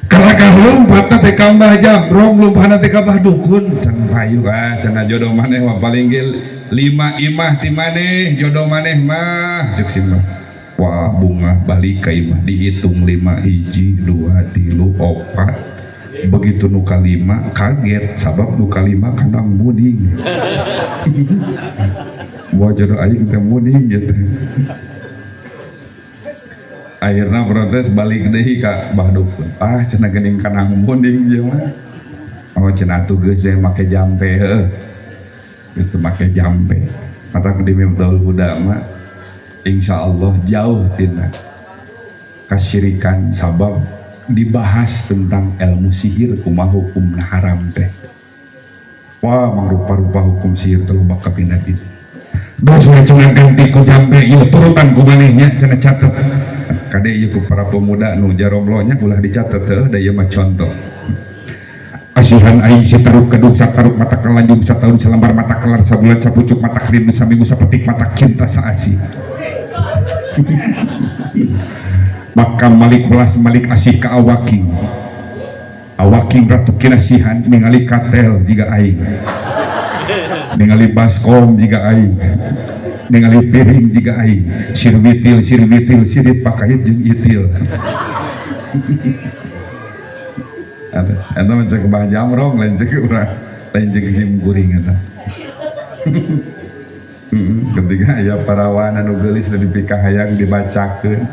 Kalakah lumpat teh ka Mbah Jamrong, lumpatna teh ka Mbah Dukun. Can payu ah cenah jodoh maneh mah paling ge 5 imah ti maneh jodoh maneh mah ceuk si Mbah. Wah bunga balik ka imah dihitung 5 hiji 2 3 4. Begitu nu kalima kaget sabab nu kalima kandang muning. Wah jodoh aing teh muning gitu. Akhirna protes balik deui ka Mbah Dukun. Ah cenah geuning kandang muning ieu mah. Oh cenah atuh geus make jampe heuh. Itu make jampe. Matak di Miftahul Huda mah insyaallah jauh tina kasyirikan sabab dibahas tentang ilmu sihir kumaha hukumna haram teh. Wah mangrupa-rupa hukum sihir teh loba kapindah ditu. Geus we cenah ganti ku jampe ieu turutan ku manehnya cenah catet. Kade ieu ku para pemuda nu jaromlo nya ulah dicatet heuh da ieu mah contoh. Asihan aing si taruk keduk sataruk mata kelanjung satahun selembar mata kelar sabulan sapucuk mata rindu saminggu sapetik mata cinta saasih. Maka malik belas malik asih ka awaking. Awaking ratu kinasihan ningali katel jiga aing. Ningali baskom jiga aing. Ningali piring jiga aing. Sirwitil sirwitil sirit pakait jeung itil. Eta mah cek Mbah Jamrong lain cek urang, lain cek sim kuring eta. Ketika aya parawan anu geulis nu dipikahayang dibacakeun.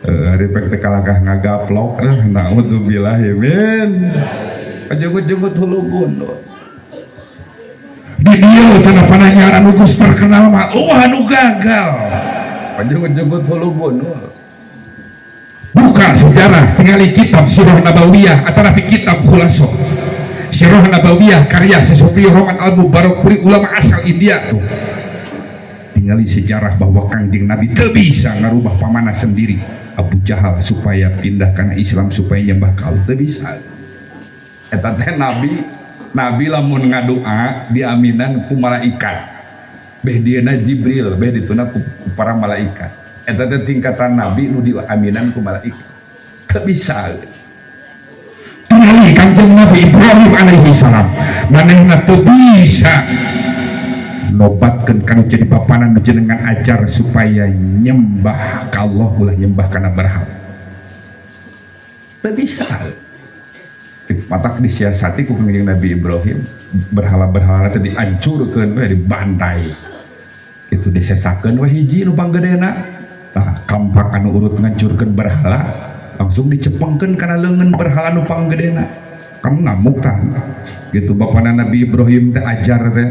Ari pek teh kalakah ngagaplok naudzubillahi min. Pajegut-jegut hulu gundul. Di dieu cenah pananyaan anu geus terkenal mah eueuh anu gagal. Pajegut-jegut hulu gundul. Buka sejarah tingali kitab Sirah Nabawiyah atanapi kitab Khulaso. Sirah Nabawiyah karya Sesopri Roman Al-Mubarakpuri ulama asal India tuh. Tingali sejarah bahwa Kangjeng Nabi teu bisa ngarubah pamana sendiri Abu Jahal supaya pindah kana Islam supaya nyembah ka Allah teu bisa. Eta teh Nabi lamun ngadua diaminan ku malaikat. Beh dieuna Jibril, beh dituna ku para malaikat. Eta teh tingkatan Nabi nu diaminan ku malaikat. Teu bisa. Tingali Kangjeng Nabi Ibrahim alaihi salam manehna teu bisa nobatkeun kanu jadi bapana nu jenengan ajar supaya nyembah ka Allah ulah nyembah kana berhala. Teu bisa. Matak disiasati ku Kangjeng Nabi Ibrahim berhala-berhala teh dihancurkeun we dibantai. Itu disesakeun we hiji nu panggedena. Tah kampak anu urut ngancurkeun berhala langsung dicepengkeun kana leungeun berhala nu panggedena. Kan ngamuk tah. Gitu bapana Nabi Ibrahim teh ajar teh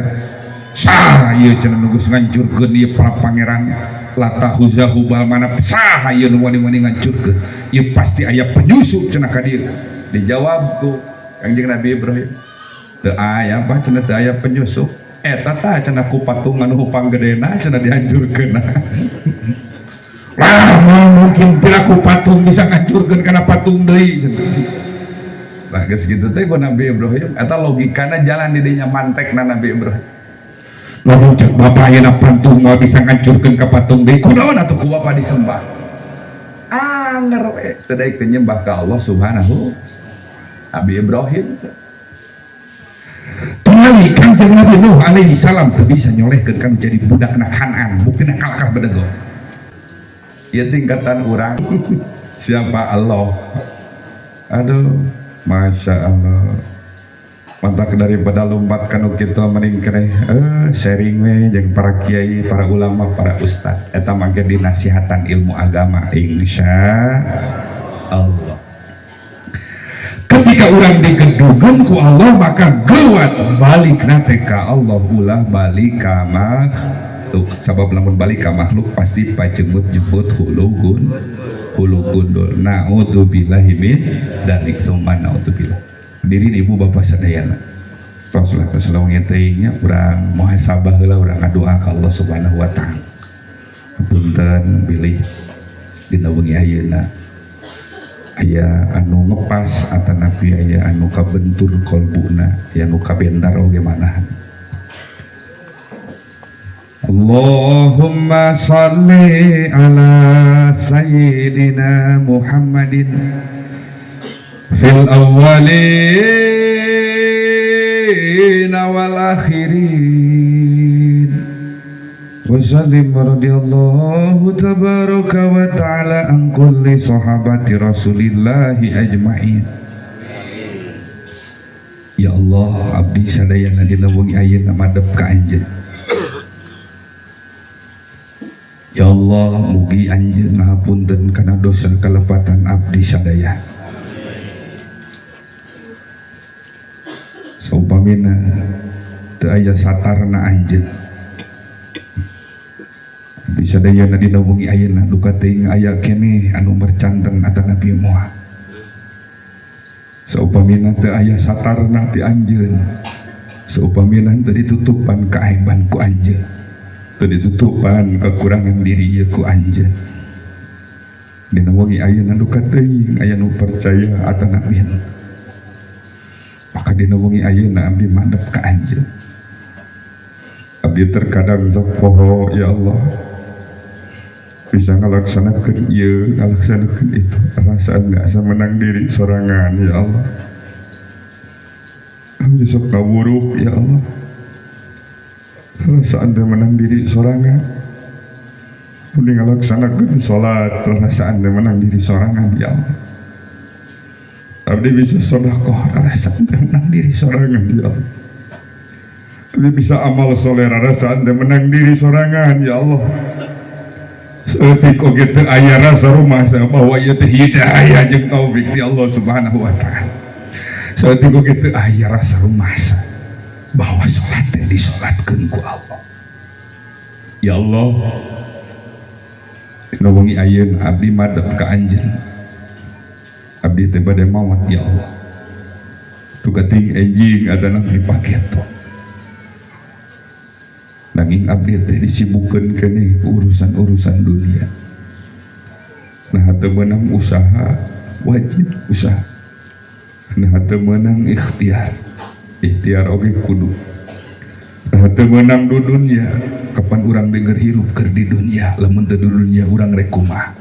saha ieu cenah nu geus ngancurkeun ieu para pangeran Lata Uzza Hubal mana saha ieu nu wani-wani ngancurkeun ieu pasti aya penyusup cenah ka dieu. Dijawab ku Kangjeng Nabi Ibrahim teu aya apa cenah teu aya penyusup eta tah cenah ku patung anu panggedena cenah dihancurkeun. Lah mungkin piraku patung bisa ngancurkeun kana patung deui cenah. Lah geus kitu teh ku Nabi Ibrahim eta logikana jalan di dinya mantekna Nabi Ibrahim. Lamun cek bapa ayeuna patung moal bisa ngancurkeun ka patung deui kunaon atuh ku bapa disembah. Anger we teu daek teu nyembah ka Allah Subhanahu Nabi Ibrahim. Tingali Kangjeng Nabi Nuh alaihi salam teu bisa nyolehkeun kan jadi budak na Kanaan buktina kalakah bedego. Ieu tingkatan urang siapa Allah. Aduh, Masya Allah. Mantak daripada lompat kanu kitu mending keneh sharing we jeung para kiai, para ulama, para ustad. Eta mah ge dinasihatan ilmu agama insya Allah. Ketika urang digedugeun ku Allah maka geuwat balik teh ka Allah ulah balik ka makhluk. Sabab lamun balik ka makhluk pasti pajenggut-jenggut hulugun hulu gundul. Naudzubillahi min dzalik tsumma naudzubillah. Hadirin ibu bapak sadayana. Rasulullah sallallahu alaihi wasallam urang muhasabah heula urang ngadoa ka Allah Subhanahu wa taala. Punten bilih dina wengi ayeuna aya anu ngepas atanapi aya anu kabentur kolbuna, aya anu kabentar oge manahan. Allahumma salli ala sayyidina Muhammadin fil awwalin wal akhirin wa sallim radhiyallahu tabaraka wa ta'ala an kulli sahabati rasulillahi ajmain. Ya Allah, abdi sadayana dina wengi ayeuna madep ka anjeun. Ya Allah, mugi anjeun ngahapunten kana dosa kalepatan abdi sadaya. Saupamina teu aya satarna anjeun. Abdi sadayana dina wengi ayeuna duka teuing aya keneh anu mercanten atanapi moal. Saupamina teu aya satarna ti anjeun. Saupamina teu ditutupan kaaiban ku anjeun. Teu ditutupan kekurangan diri ieu ku anjeun. Dina wengi ayeuna duka teuing aya nu percaya atanapi henteu. Maka dina wengi ayeuna abdi madep ka anjeun. Abdi terkadang sok poho ya Allah, bisa ngalaksanakeun ieu, ngalaksanakeun itu, rasaan asa menang diri sorangan ya Allah. Abdi sok ngawuruk ya Allah, rasaan teh menang diri sorangan. Abdi ngalaksanakeun salat, rasaan teh menang diri sorangan ya Allah. Abdi bisa sedekah, rasaan teh menang diri sorangan ya Allah. Abdi bisa amal soleh, rasaan teh menang diri sorangan ya Allah. Saeutik oge teu aya rasa rumasa bahwa ieu teh hidayah jeung taufik di Allah Subhanahu wa taala. Saeutik oge teu aya rasa rumasa bahwa salat teh disolatkeun ku Allah. Ya Allah, dina wengi ayeuna abdi madep ka anjeun. Abdi teh bade maot ya Allah. Duka ting enjing adana dipaketo. Nanging abdi teh disibukkeun keneh ku urusan-urusan dunia. Nah teu meunang usaha, wajib usaha. Nah teu meunang ikhtiar, ikhtiar oge kudu. Nah teu meunang du dunya, kapan urang denger hirup keur di dunia, lamun teu di dunia urang rek kumaha.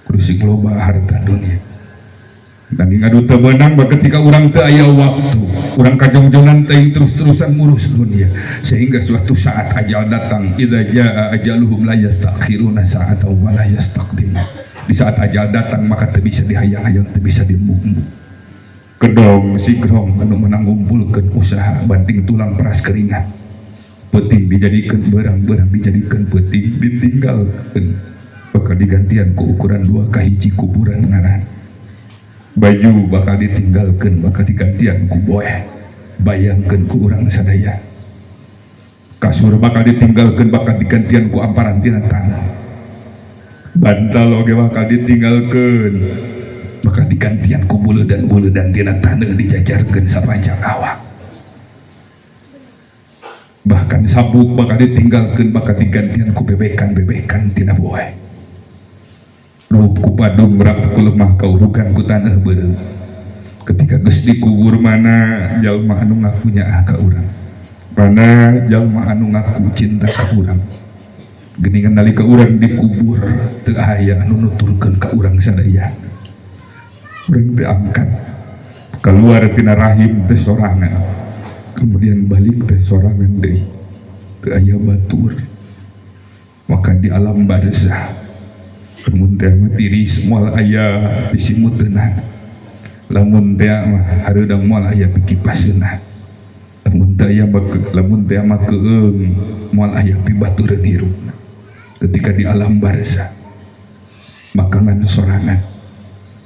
Kudu sing loba harta dunia. Nanging anu teu meunang mah ketika urang teu aya waktu, urang kajongjonan teuing terus-terusan ngurus dunia, sehingga suatu saat ajal datang, idza jaa ajaluhum la yastakhiruna sa'atan wa la yastaqdimun. Di saat ajal datang maka teu bisa dihayang-hayang, teu bisa diembung-embung. Kedong sigrong anu menang ngumpulkeun usaha banting tulang peras keringat. Peuting dijadikeun beurang, beurang dijadikeun peuting, ditinggalkeun bakal digantian ku ukuran 2 ka 1 kuburan ngaran. Baju bakal ditinggalkeun, bakal digantian ku boeh. Bayangkeun ku urang sadaya. Kasur bakal ditinggalkeun, bakal digantian ku amparan tina tanah. Bantal oge bakal ditinggalkeun, bakal digantian ku buleudan-buleudan tina taneuh dijajarkeun sapanjang awak. Bahkan sabuk bakal ditinggalkeun, bakal digantian ku bebekan-bebekan tina boeh. Rup ku padung, rap ku lemah, kaurugan ku taneuh beureum. Ketika geus dikubur mana jalma anu ngaku nyaah ka urang, mana jalma anu ngaku cinta ka urang. Geuningan nalika urang dikubur teu aya anu nuturkeun ka urang sadaya. Urang teh angkat keluar tina rahim teh sorangan, kemudian balik teh sorangan deui, teu aya batur. Maka di alam barzah lamun teh mah tiris moal aya disimuteunna, lamun teh mah hareudang moal aya pikipaseunna, lamun teh aya mah lamun teh mah keung moal aya pibatureun hirupna. Ketika di alam barzah maka ngan sorangan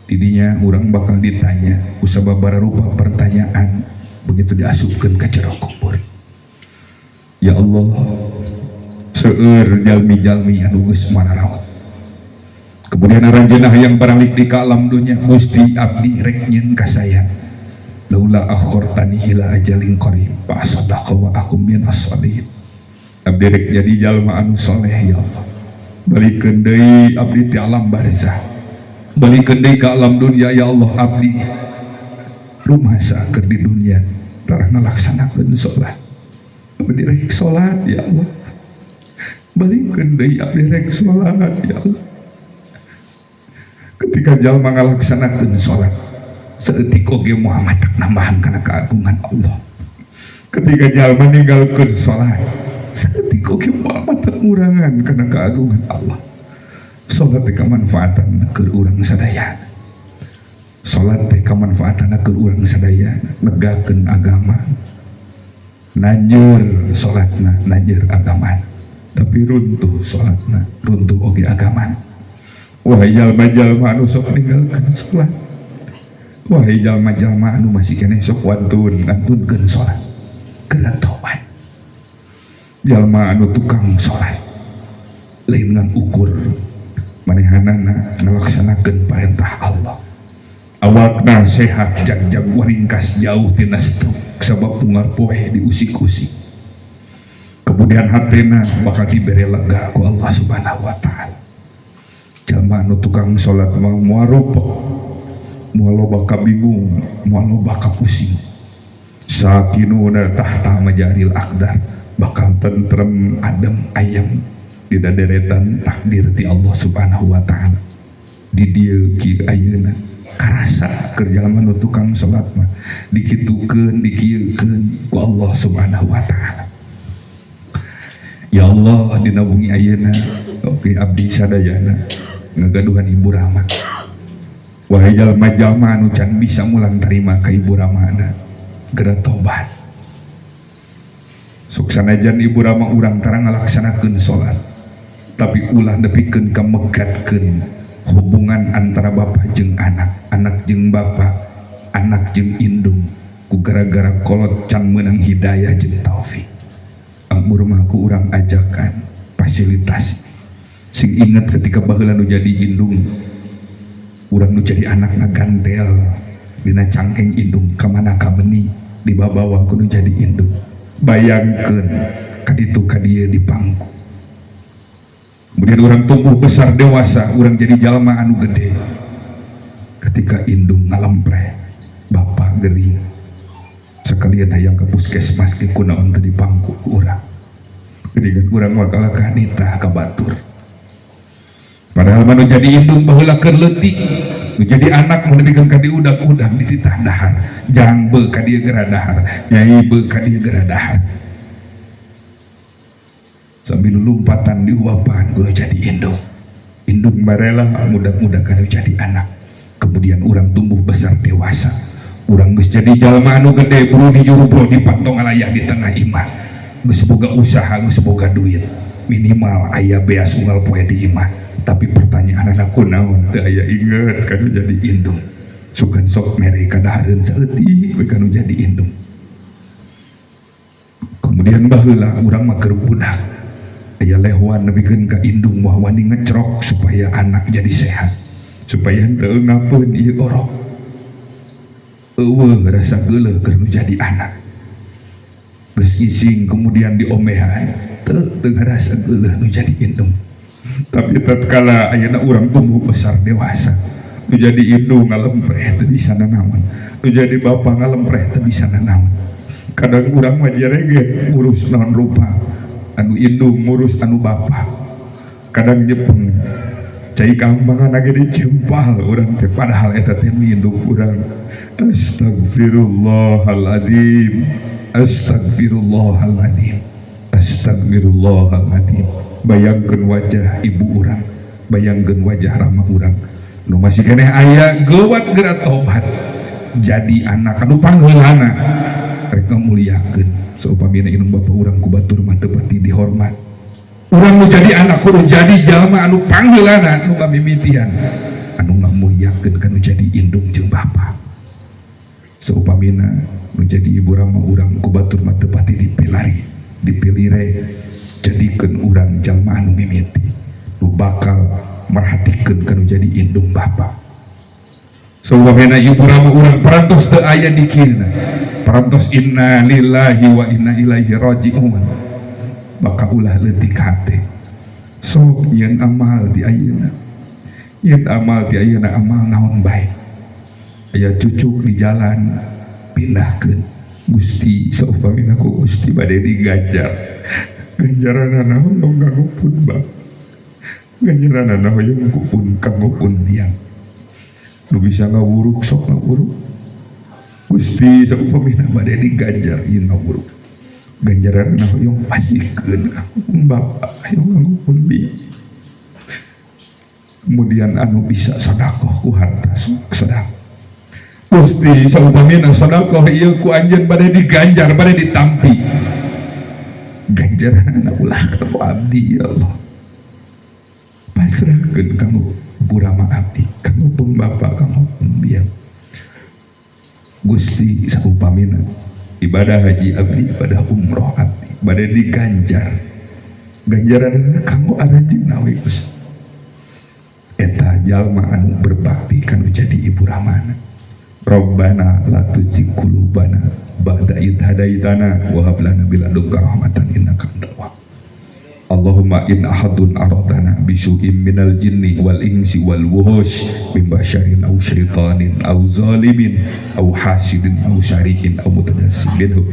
didinya urang bakal ditanya ku sababaraha rupa pertanyaan begitu diasupkeun ka jero kubur. Ya Allah, seueur jalmi-jalmi anu geus manaraot. Kemudian aranjeunna hayang baralik di ka alam dunya, Gusti abdi rek nyeun kasayang. Laula akhortani ila ajalin qarib fa asaddaqa wa akum minas sholihin. Abdi rek jadi jalma anu soleh ya Allah. Balikeun deui abdi ti alam barzah, balikeun deui ka alam dunia ya Allah. Abdi rumasa keur di dunia tara ngalaksanakeun salat, abdi rek salat ya Allah. Balikeun deui, abdi rek salat ya Allah. Ketika jalma ngalaksanakeun salat saeutik oge, Muhammad nambahan kana keagungan Allah. Ketika jalma ninggalkeun salat saeutik oge, Muhammad ngurangan kana keagungan Allah. Salat teh kamanfaatan keur urang sadaya, salat teh kamanfaatan keur urang sadaya, negakeun agama. Nanjeur salatna, nanjeur agama, tapi runtuh salatna, runtuh oge agama. Wahai jalma-jalma anu sok ninggalkeun salat, wahai jalma-jalma anu masih keneh sok wantun ngantunkeun salat, geura tobat. Jalma anu tukang salat lain ngan ukur manehanana ngalaksanakeun perintah Allah, awakna sehat jag-jag waringkas, jauh tina stroke sabab unggal poe diusik-usik. Kemudian hatena bakal diberi lega ku Allah Subhanahu wa Ta'ala. Jalma anu tukang salat mah moal ropek, moal loba kabingung, moal loba kapusing. Sakinuna tahta majaril aqdar, bakal tentrem, adem ayem di deretan takdir ti Allah Subhanahu wa Ta'ala. Di dieu ki ayeuna karasa keur jalma nu tukang salat mah dikitukeun, dikieukeun ku Allah Subhanahu wa Ta'ala. Ya Allah, dina wengi ayeuna oke abdi sadayana ngagaduhan ibu rama. Wahai jalma-jalma anu can bisa mulang tarima ka ibu ramana, geura tobat. Sok sanajan ibu rama urang tara ngalaksanakeun salat, tapi ulah nepikeun ka megatkeun hubungan antara bapak jeung anak, anak jeung bapak, anak jeung indung ku gara-gara kolot can meunang hidayah jeung taufik. Ampur mah ku urang ajakan fasilitas. Sing inget ketika baheula nu jadi indung urang, nu jadi anak ngagantel dina cangkeng indung, kamana kameni dibabawa ku nu jadi indung. Bayangkeun kaditu kadieu di pangku. Kemudian urang tumbuh besar dewasa, urang jadi jalma anu gede, ketika indung ngalempreh, bapak gering, sekalian hayang ke puskesmas ke kunaon teu dipangku ku urang. Geuningan urang mah kalah nitah ka batur. Padahal mah nu jadi indung baheula keur leutik, nu jadi anak mun nepikeun ka diudag-udag, dititah dahar, jang be ka dieu geura dahar, nyai be ka dieu geura dahar, sambil lompatan dihuapan ku nu jadi indung. Indung barela mudah-mudah nu jadi anak. Kemudian urang tumbuh besar dewasa, urang geus jadi jalma anu gede, buru di juru bro di pantong alayah di tengah imah, geus boga usaha, geus boga duit, minimal aya beas unggal poe di imah. Tapi pertanyaan anak, kunaon teu aya inget kanu jadi indung? Sugan sok mere kadahareun saeutik we kanu jadi indung. Kemudian baheula urang mah keur budak aya lehoan nepikeun ka indung moal wani ngecrok supaya anak jadi sehat, supaya henteu ngapeun ieu orok. Eueuh rasa geuleuh keur nu jadi anak. Geus ngising kemudian diomehan, teu teu ngarasa geuleuh nu jadi indung. Tapi tatkala ayeuna urang tumbuh besar dewasa, nu jadi indung ngalempreh teu bisa nanaon, nu jadi bapak ngalempreh teu bisa nanaon. Kadang urang mah jereget ngurus naon rupa, anu indung ngurus anu bapak, kadang nyepeng cai kambangan lagi dicempal urang teh, padahal eta teh nu indung urang. Astagfirullahaladzim, astagfirullahaladzim, astagfirullahaladzim. Bayangkan wajah ibu urang, bayangkan wajah rama urang nu masih keneh aya geuwat, geura tobat. Jadi anak anu pangheulana rek ngamuliakeun. Saupamina indung bapa urang ku batur mah teu pati dihormat, urang nu jadi anak kudu jadi jalma anu pangheulana, nu ngamimitian, anu ngamuliakeun kanu jadi indung jeung bapa. Saupamina nu jadi ibu rama urang ku batur mah teu pati dipilari, dipilire, jadikeun urang jalma anu mimiti, nu bakal merhatikeun kanu jadi indung bapa. Saupamina ibu rama urang parantos teu aya dikirna, parantos inna lillahi wa inna ilaihi rajiun, maka ulah leutik hate. Sok nyeun amal di ayeuna, nyeun amal di ayeuna, amal naon bae. Aya cucuk di jalan, pindahkeun. Gusti, saupamina ku Gusti bade diganjar, ganjaranana hoyong kanggo pun bapak, ganjaranana hoyong ku pun kanggo pun biang. Nu bisa ngawuruk, sok ngawuruk. Gusti, saupamina bade diganjar ieu ngawuruk, ganjaranana hoyong pasikeun kanggo pun bapak, hoyong kanggo pun biang. Kemudian anu bisa sodakoh ku harta, sok sodakoh. Gusti, saupamina sodakoh ieu ku anjeun bade diganjar, bade ditampi, ganjaran ulah kanggo abdi, ya Allah, pasrahkeun kanggo urama abdi, kanggo pun bapak, kanggo pun biang. Gusti, saupamina ibadah haji abdi, ibadah umroh abdi bade diganjar, ganjaran kanggo aranjeunna we, Gusti. Eta jalma anu berbakti kanu jadi ibu ramana. Rabbana la tuzigh qulubana ba'da idh hadaitana wa hab lana min ladunka rahmatan innaka antal wahhab. Allahumma in ahadun aradana bisu'in minal jinni wal insi wal wuhush min basyarin aw syaitanin aw zalimin aw hasidin aw syarikin aw mutadassim minhu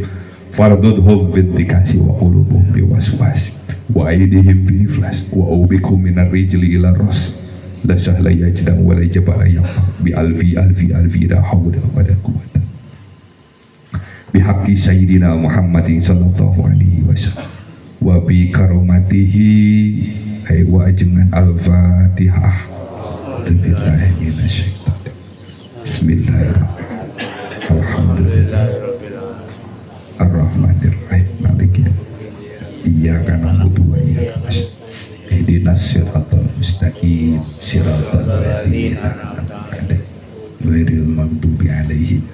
fardudhum bintikasi wa qulubuhum biwaswas wa aydihim bi iflas wa ubikum minar rijli ila ras la sahla yajdan wa la jabala yaqta bi alfi alfi alfi la hawla wa la quwwata bihaqqi sayyidina Muhammadin sallallahu alaihi wasallam wa bi karomatihi ay wa ajengan. Al-Fatihah. Billahi minasyaitonir. Bismillahirrahmanirrahim. Alhamdulillah Ar-Rahmanir-Rahim, Maliki, iyyaka na'budu wa iyyaka nasta'in, ihdinas siratal mustaqim, siratal ladzina an'amta 'alaihim ghairil maghdubi 'alaihim.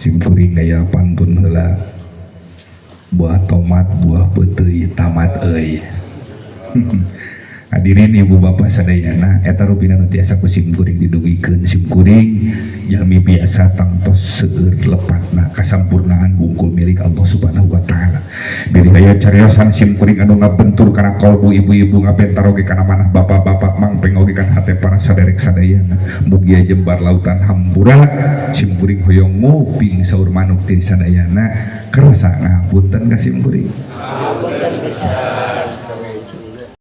Simkuring gaya pantun heula, buah tomat, buah peuteuy, tamat euy. Hadirin, ibu bapak sadayana, eta rupina nu tiasa ku simkuring didugikeun. Simkuring jalmi biasa, tangtos seueur lepatna, kasampurnaan wungkul milik Allah Subhanahu wa taala. Bilih aya cariosan simkuring anu ngabentur kana kalbu ibu-ibu, ngabentar oge kana manah bapak-bapak, mangpeng oge kana hate para saderek sadayana, mugia jembar lautan hampura. Simkuring hoyong nguping saur manuk ti sadayana. Kersa ngapunten ka simkuring. Ngapunten.